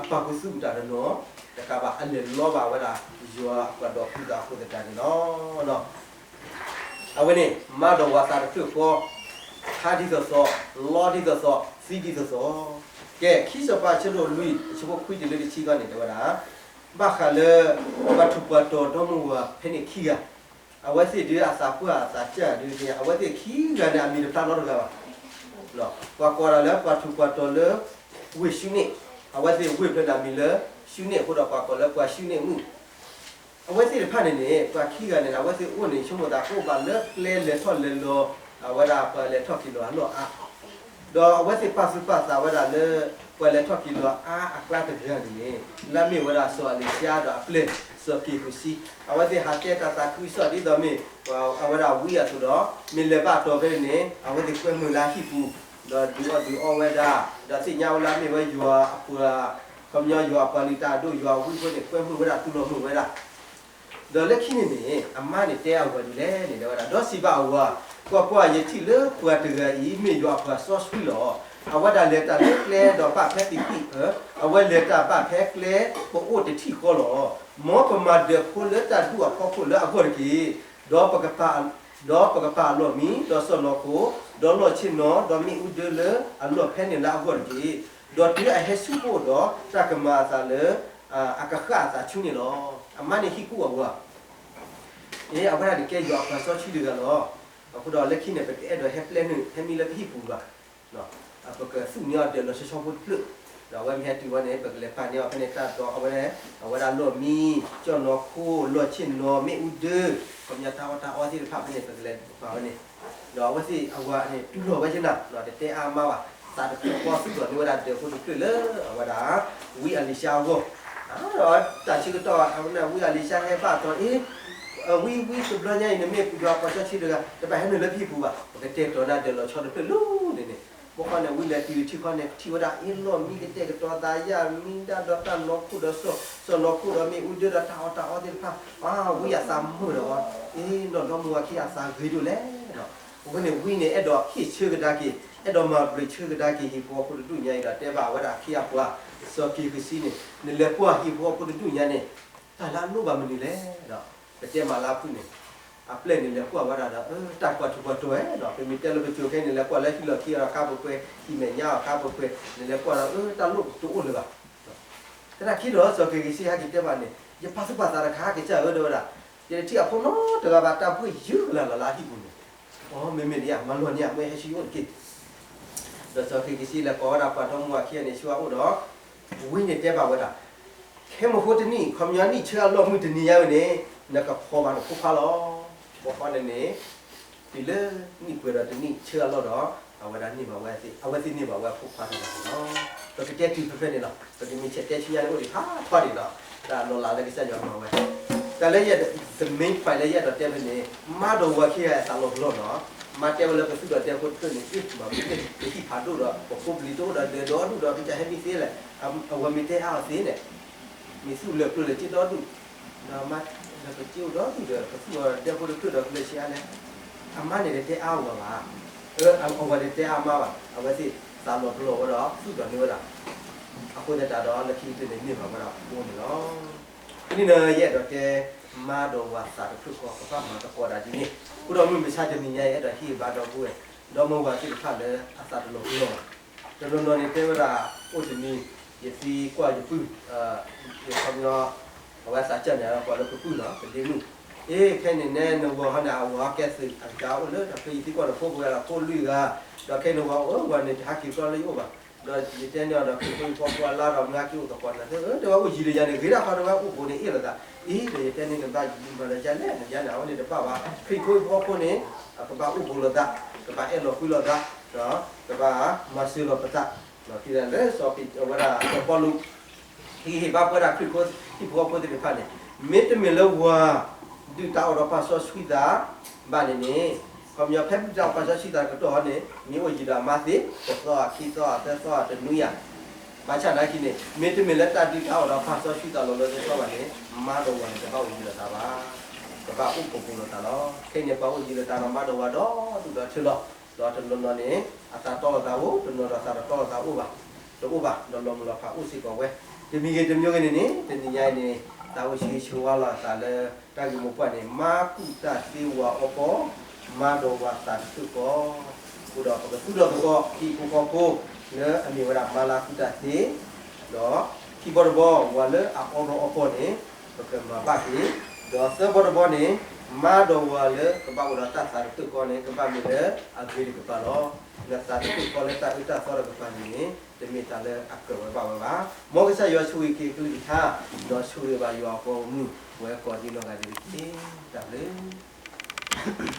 အပာ်ခူသူၣ်ပတၢ်တနီၤတကးဘၣ် အလဲၤလီဘၣ်ဝဲဒၣ် ယွၤအပှၤဒီးဖုသးအဃိသတးန့ၣ်လီၤ. အဝဲန့ၣ် မါဒီးဝၤသးတဖျၢၣ်ဃီ ဟးဒ်သိးသိး, လီဒ်သိးသိး, သံဒ်သိးသိး. ကဲ ခံစီၤပၤအဆၢဒိၣ်လွံၢ် အဆၢဖိခွံတုၤလၢတဆံဃီန့ၣ် တဲဝဲဒၣ် ဘၣ်ဃးလၢ ပှၤထူးပှၤတီၤဒီမါဝၤဖဲန့ၣ်ခံဂၤ, အဝဲသ့ၣ်ဒုးအသးပှၢ်အသးစၢ်ဒုး အဝဲသ့ၣ်ခံဂၤန့ၣ် အမံၤတဖျါနီတဂၤဘၣ်. ပှၤကိးဒၣ်လၢပှၤထူးပှၤတီၤလၢ ဝ့ၢ်ၡူန့ၣ်, အဝဲသ့ၣ်ဝ့ၢ်ဖျၢၣ်န့ၣ် အမံၤလၢ ၡူန့ၣ်အဃိဒီး ပှၤကိးလၢပှၤၡူန့ၣ်မုၣ် အဝဲသ့ၣ်တဖၣ်န့ၣ်န့ၣ် ပှၤခံဂၤန့ၣ် အဝဲသ့ၣ်အိၣ်န့ၣ် ဆိကမိၣ်သးကအိၣ်ဘၣ်လၢကျဲလဲၤထီၣ်လဲၤလီၤ, အဝဲဒၣ်ပှၤလဲၤထီၣ်က့ၤလီၤအလီၢ်အါ, ဒီးအဝဲသ့ၣ်ပာ်သူၣ်ပာ်သးဝဲဒၣ်လၢ ပှၤလဲၤထီၣ်က့ၤလီၤအါအကျါတဂၤန့ၣ်န့ၣ် လၢအမ့ၢ်ဝဲဒၣ်စီၤအလံၤၡါဒီးအပျဲၢ် စီၤက့ၤဃုးစံ, အဝဲသ့ၣ်ဟးတဲတၢ်သးခုကစီၣ်ဒ်သိးမ့ၢ် အဝဲဒၣ်ဝံအသိးဒီး မ့ၢ်လဲၤဘၣ်အတီၤဖဲန့ၣ်န့ၣ် အဝဲသ့ၣ်ကွဲမုာ်လၢအဟံၣ်ပူၤ, ဒီးဒုးအီၣ်ဒုးအီဝဲဒၣ်, ဒီးသ့ၣ်ညါဝဲလၢအမ့ၢ်ဝဲယွၤအပှၤ, ခီပညီယွၤအပှၤလုၢ်တၢ်အဒိၣ် ယွၤအဝံဖိန့ၣ် ကွဲမုာ်ဝဲဒၣ်သူၣ်လီၤမုာ်ဝဲဒၣ် ဒီးလၢခံန့ၣ်န့ၣ် အမါန့ၣ်တဲအဂီၤဒ်လဲၣ်န့ၣ် တဲဝဲဒၣ်, ဒီးစံးဘၣ်အဝၤ, ကွၢ်ကွၢ်, ယထံၣ်လၢပှၤတဂၤအံၤ မ့ၢ်ယွၤအပှၤစီဆှံလီၤ. အဝဲဒၣ်လဲၤတၢ်လၢကျဲဒီးဘၣ်ဖဲသံးဃံၣ်, အဝဲလဲၤတၢ်ဘၣ်ဖဲကျဲပအိၣ်တထံၣ်ဃီလီၤ. မ်ပမၤဒၢးဖိလၢတၢ်ဒူၣ်အဖီခိၣ်လၢအဂီၢ်တက့ၢ်. ဒီးပကပာ်အလီၢ်မံ, ဒီးစီၢ်နီၤခိၣ်, ဒီးလီၢ်ဆ့ၣ်နီၤ, ဒီးမ့ၣ်အူဒၢလၢအလီၢ်ဖဲန့ၣ်လၢအဂီၢ်တက့ၢ်. ဒီးတုၤအဟဲဆူပအိၣ်ဒီး တၢ်ကမၤအသးလၢ အကဃၣ်အသးဆူန့ၣ်လီၤ. အမါန့ၣ်ဟ့ၣ်ကူၣ်အဝၤ အဝဲဒၣ်န့ၣ်ကဲယွၤအပှၤစီဆှံတဂၤလီၤ. အဃိဒီးလၢခံန့ၣ် ပတအဲၣ်ဒိးဟဲပျဲနုာ် ဟဲမံလၢပဟံၣ်ပူၤဘၣ်. ပကသူၣ်န့ၢ်အီၤဒၢးလီၤဆီဆီဖိတဖျၢၣ်, ဒီးအဝဲမ့ၢ်ဟဲတုၤဝဲန့ၣ် ပကလဲၤပာ်န့ၢ်အီၤဖဲန့ၣ် တၢ်တီအဝဲ, အဝဲဒၣ်လီၢ်မံ, ကၠီၣ်နီၤခိၣ်, လီၢ်ဆ့ၣ်နီၤ, မ့ၣ်အူဒၢ, ခီပညီတၢ်အီၣ်တၢ်အီသ့ၣ်တဖၣ်ဖဲန့ၣ် ပကလဲၤပာ်ဝဲန့ၣ်, ဒီးအဝဲသ့ၣ်အဝၤန့ၣ် တူၢ်လိာ်ဝဲယနၤ, တတဲအါမးဘၣ်, သးတဖျၢၣ်ဃီသူၣ်ထီၣ်န့ၢ်ဝဲဒၣ်ဒၢးဖိတဖျၢၣ်လၢ အဝဲဒၣ် ဝံအလံၤၡါအဂီၢ်, ဒီးတၢ်ဆၢကတီၢ် ဝံအလံၤၡါဟဲဘၣ်အတီၤ အ့ ဝံ ဝံ တဘျီညါအံၤ နမ့ၢ်ယွၤအပှၤစီဆှံတဂၤ တဘၣ်ဟဲနုာ်လၢပဟံၣ်ပူၤဘၣ်, ပကတဲာ်ကတီၤနၤဒၢးလီၤဆီတဖျၢၣ်လၢန့ၣ်န့ၣ်, ဘၣ်ဃီန့ၣ် ဝံလဲၤတုၤထံၣ်ခီန့ၣ် ထံၣ်ဝဲဒၣ်အ့ၣ်လီၢ်မံကတဲာ်ကတီၤသးယၢ်မံဒၣ်ဒီးတၢ်နီၤခိၣ်ဒီးစီၢ်, စီၢ်နီၤခိၣ်ဒီးမ့ၣ်အူဒၢဒီးတၢ်အီၣ်တၢ်အီသ့ၣ်တဖၣ်, ဝံအသးမုာ်ဒီး အ့ၣ် နီၢ်ဒီမါဝၤခံဂၤအသးဂ့ၤဒိၣ်လဲၣ်, အဃိန့ၣ် ဝံန့ၣ် အဲၣ်ဒိးဟ့ၣ်ဆၢကဒါက့ၤ, အဲၣ်ဒိးမၤဘျုးဆၢကဒါက့ၤ ဟံၣ်ဖိဃီဖိတဒူၣ်ညါအံၤဒီး တဲဘၣ်ဝဲဒၣ်အခ့အပှၤ စီၤက့ၤဃုးစံန့ၣ်, နလဲၤကွၢ်ဟံၣ်ဖိဃီဖိတဒူၣ်ညါန့ၣ် တၢ်လၢအလိၣ်ဘၣ်မနုၤလဲၣ်ဒီး ပတဲမၤလၢအဖုၣ်န့ၣ်, အပျဲၢ်န့ၣ်လဲၤကွၢ်ဝဲဒၣ်ဒီး တၢ်ကွၢ်ထူၣ်ကွၢ်တီၤဝဲဒီး ပမ့ၢ်တဲလၢပစိၤခဲအံၤန့ၣ် လဲၤကွၢ်လၢဟံၣ်လီၢ်ခံအီၤဒီး ခါပှဲၤပှဲၤ, ဟံၣ်မဲာ်ညါအီၤခါပှဲၤပှဲၤ, နလဲၤကွၢ်ဒီး တၢ်လိၣ်တအိၣ်လၢၤဘၣ် သနာ်က့ဒီး စီၤက့ၤဃုးစံဟဲက့ၤတဲဘၣ်န့ၣ် ယပာ်သူၣ်ပာ်သးတခါ ကစၢ်ဧၢ တဲဝဲဒၣ်, ယတထံၣ်အဖိနီတဂၤဘၣ် တၢ်ဘှ့ၣ်ယုၢ်ကလၢ်လီၤလၢအဟံၣ်ပူၤန့ၣ်, အိ မ့မ့ၢ်ဒ်ယၤ မၤလီၤန့ၢ်အမ့ၢ်ဟဲဆူယအိၣ်တက့ၢ်. ဒီးစီၤက့ၤဃုးစံလဲၤကိးဝဲဒၣ်ပှၤဒီမါဝၤခံဂၤန့ၣ် ဆူအအိၣ်ဒီး ဝံန့ၣ်တဲဘၣ်ဝဲဒၣ်, ခဲမုၢ်ဃိတနံၣ် ခီပညီနံၣ်ဆၢအလီၢ်မုၢ်တနံၤညါဝဲန့ၣ် နကဖီၣ်ဘၣ်နဖိခွါလီၤ. ဘၣ်ဃီန့ၣ်န့ၣ် တုၤလၢနံၣ်ပှဲၤဒီးတနံၣ်ဆၢအလီၢ်ဒီး အဝဲဒၣ်န့ၢ်ဘၣ်ဝဲ, အဝဲသ့ၣ်န့ၢ်ဘၣ်ဝဲအဖိခွါတဂၤန့ၣ်လီၤ. ပကတဲတုၤဖဲဖဲန့ၣ်လီၤ. ပကမ့ၢ်ဆဲးတဲဆူညါန့ၣ် အိၣ်ဒံးဖးထီဒံးလီၤ. တၢ်လီၤလးလၢကစၢ်ယွၤမၤဝဲ တၢ်လၢယအဲၣ်ဒိး the main point လၢယအဲၣ်ဒိးတဲဖဲန့ၣ် မါဒီးဝၤခံဂၤအသးလီၤပလိာ်လီၤ. မါတဲဝဲလၢပသူၣ်ဒီးဒဲဖိတဖျၢၣ်န့ၣ် အ့ၣ် မၤပ့ၤန့ၣ် ပဟံၣ်ဖးဒိၣ်ဒီး ပဖိပလံၤတအိၣ်ဒီးဒၢးဒီဒူၣ်ဒီး ပကဟဲမံသ့လဲၣ်. အဝဲမ့ၢ်တဲအါအီၤသ့န့ၣ် မ့ၢ်သူၣ်လၢာ်ကျိလၢာ်စ့ဒီဒူၣ် ဒီးမါ ဒီးပစ့အိၣ်ဒီဒူၣ်ဒီး ပသူၣ်ဒီးဒဲဖိတဖျၢၣ်ဒီး ပလဲၤဆံးအါလဲၣ်. အမါန့ၣ်တတဲအါဝဲဘၣ်. အဝဲန့ၣ်တဲအါမါဘၣ်. အဝဲသ့ၣ်သးလီၤပလိာ်ဝဲဒီး သူၣ်ထီၣ်န့ၢ်ဝဲဒၣ် အဃိသတးဒီး လၢခံကတၢၢ်န့ၣ် န့ၢ်ဘၣ်ဝဲဒၣ်အဖိန့ၣ်လီၤ. တနံၤန့ၣ် ယအဲၣ်ဒိးတဲ မါဒီးဝၤသးတဖျၢၣ်ဃီ ကဘၣ်မၤသကိးဒၣ်ဒ်န့ၣ်. အဃိဒီးမုၢ်မဆါတနံၤညါ ယအဲၣ်ဒိးဟ့ၣ်ဘါဒီပုၢ်ဝဲၢ် ဒီမါဝၤသ့ၣ်တဖၣ်လၢအသးတလီၤပလိာ်ဘၣ်. တနီၤနီၤန့ၣ်တဲဝဲဒၣ် အိၣ်တနံၤ ယသံကွၢ်ယပုၢ် ယခီပညီ အဝဲသးစၢ်န့ၣ် အဝဲကိးလၢပပုၢ်လီၤ ပဒ့မုၣ်, အ့ ခဲအံၤန့ၣ် နဂီၤဟီန့ၣ် အဝၤကဲသုးအကစၢ်အိၣ်လၢတၢ်ဖဲ ယသံကွၢ်ဒီးဖိပဝဲဒၣ် ဖိလွံၢ်ဂၤ, ဒီးခဲအံၤနဂီၤ အၢ ဝၤန့ၣ် တဟးက့ၤကျီလၢယအိၣ်ဘၣ်. ဒီးယတဲန့ၢ်အီၤဒီး ခရံာ်ဖိဟံၣ်ဖိဃီဖိအလါဒီး မ့ၢ်ဟဲက့ၤအိၣ်သကိးနၤသ့ အၢ တဲဝဲအိၣ်ယံၤဒီးယၤန့ၣ် ဂ့ၤဒၣ်ဃီတဲဝဲ အိၣ်ပူၤန့ၣ်အ့ၣ်လိာ်သး, အ့ ဒီးယတဲန့ၢ် နဘၣ်မၤလၢယၤလဲၣ် နယၤန့ၣ် အဝဲန့ၣ်တဘၣ်ဘၣ်. ခရံာ်ဖိဟံၣ်ဖိဃီဖိန့ၣ် ကဘၣ်အိၣ်ပူၤလိာ်သး, ကဘၣ်အဲၣ်လီၤကွံလိာ်သး, ကဘၣ်မၤစၢၤလိာ်ပသး, ဒီးလၢစီၤပ့းတရူးဝဲဒၣ်စီၤပီလူး ဟ့ၣ်ဂံၢ်ဟ့ၣ်ဘါပဝဲဒၣ်ခရံာ်ဖိဟံၣ်ဖိဃီဖိသ့ၣ်တဖၣ်န့ၣ်, မ့တမ့ၢ်လၢဝၤဒုၣ်တၢ်အီၣ်ဒီးပာ်စီဆှံသးဘၣ်န့ၣ်န့ၣ်, ခီပညီဖဲဒုၣ်တၢ်အီၣ်ပာ်စီဆှံသးတကတီၢ်ဟီန့ၣ် မ့ၢ်အိၣ်ယံၤဒီးအမါသ့ တသီ ခံသီ သၢသီ တနွံယၤ, ဘၣ်ဆၣ်သနာ်က့န့ၣ် မ့တမ့ၢ်လၢတၢ်ဒုၣ်တၢ်အီၣ်ဒီးပာ်စီဆှံသးလီၤလီၤဆီဆီဘၣ်န့ၣ် မါဒီးဝၤန့ၣ် တဘၣ်အိၣ်ယံၤလိာ်သးဘၣ်, ကဘၣ်အိၣ်ပူၤလိာ်သးလီၤ. ခဲအံၤန့ၣ် ပှၤအိၣ်ယံၤလိာ်သးဒီးမါဒီးဝၤဒီဒူၣ်ဒီထၢလီၤ. ဒီးတနီၤနီၤန့ၣ် အသးတီလိာ်သးအိၣ်, တနီၤဒီးသးတတီလိာ်သးအိၣ်ဘၣ်, တအိၣ်ဘၣ်, ဒီးလီၤမုၢ်လီၤဖးအိၣ်စ့ၢ်ကီးဝဲ, တမံၤဂ့ၤတမံၤဂ့ၤန့ၣ်န့ၣ် တနံၤညါအံၤန့ၣ် သးအိၣ်ဆံးဆၢဝါလိာ်အသးလၢ တၢ်ဂ့ၢ်မိၢ်ပှၢ်န့ၣ် မါကူၣ်တၢ်သ့ဝၤအီကီၢ်, မါဒီးဝၤသးတဖျၢၣ်ဃီ, အဃိဒီးပကသူၣ်ထီၣ်သကိး ဟံၣ်ဖိဃီဖိ လၢအမ့ၢ်ဝဲဒၣ်မၤလၤကပီၤတၢ်သ့, ဒီးခံဘီတဘီ ဝၤလၢအအီရီအီပီၤန့ၣ် ပကမၤဘၣ်က့ၤ, ဒီးသၢဘီတဘီန့ၣ် မါဒီးဝၤလၢကဘၣ်အိၣ်ဒီးတၢ်သးတဖျၢၣ်ဃီန့ၣ် ကဘၣ်မ့ၢ်လၢအဂ့ၤတကပၤလီၤ. နသးတဖျၢၣ်ဃီလၢတၢ်အၢတၢ်သီတကပၤန့ၣ်န့ၣ် တမ့ၢ်တၢ်လၢအကြၢးဝဲဘၣ်ဝဲဘၣ်. မ်ကစၢ်ယွၤဆိၣ်ဂ့ၤက့ၤအကလုၢ်ကထါ, ဒီးဆိၣ်ဂ့ၤဘၣ်ယွၤအပှၤဂီၢ်မုၢ် ပဝဲကိးဒံနီၢ်ဂၤဒဲးတက့ၢ်. တၢ်ဘျုး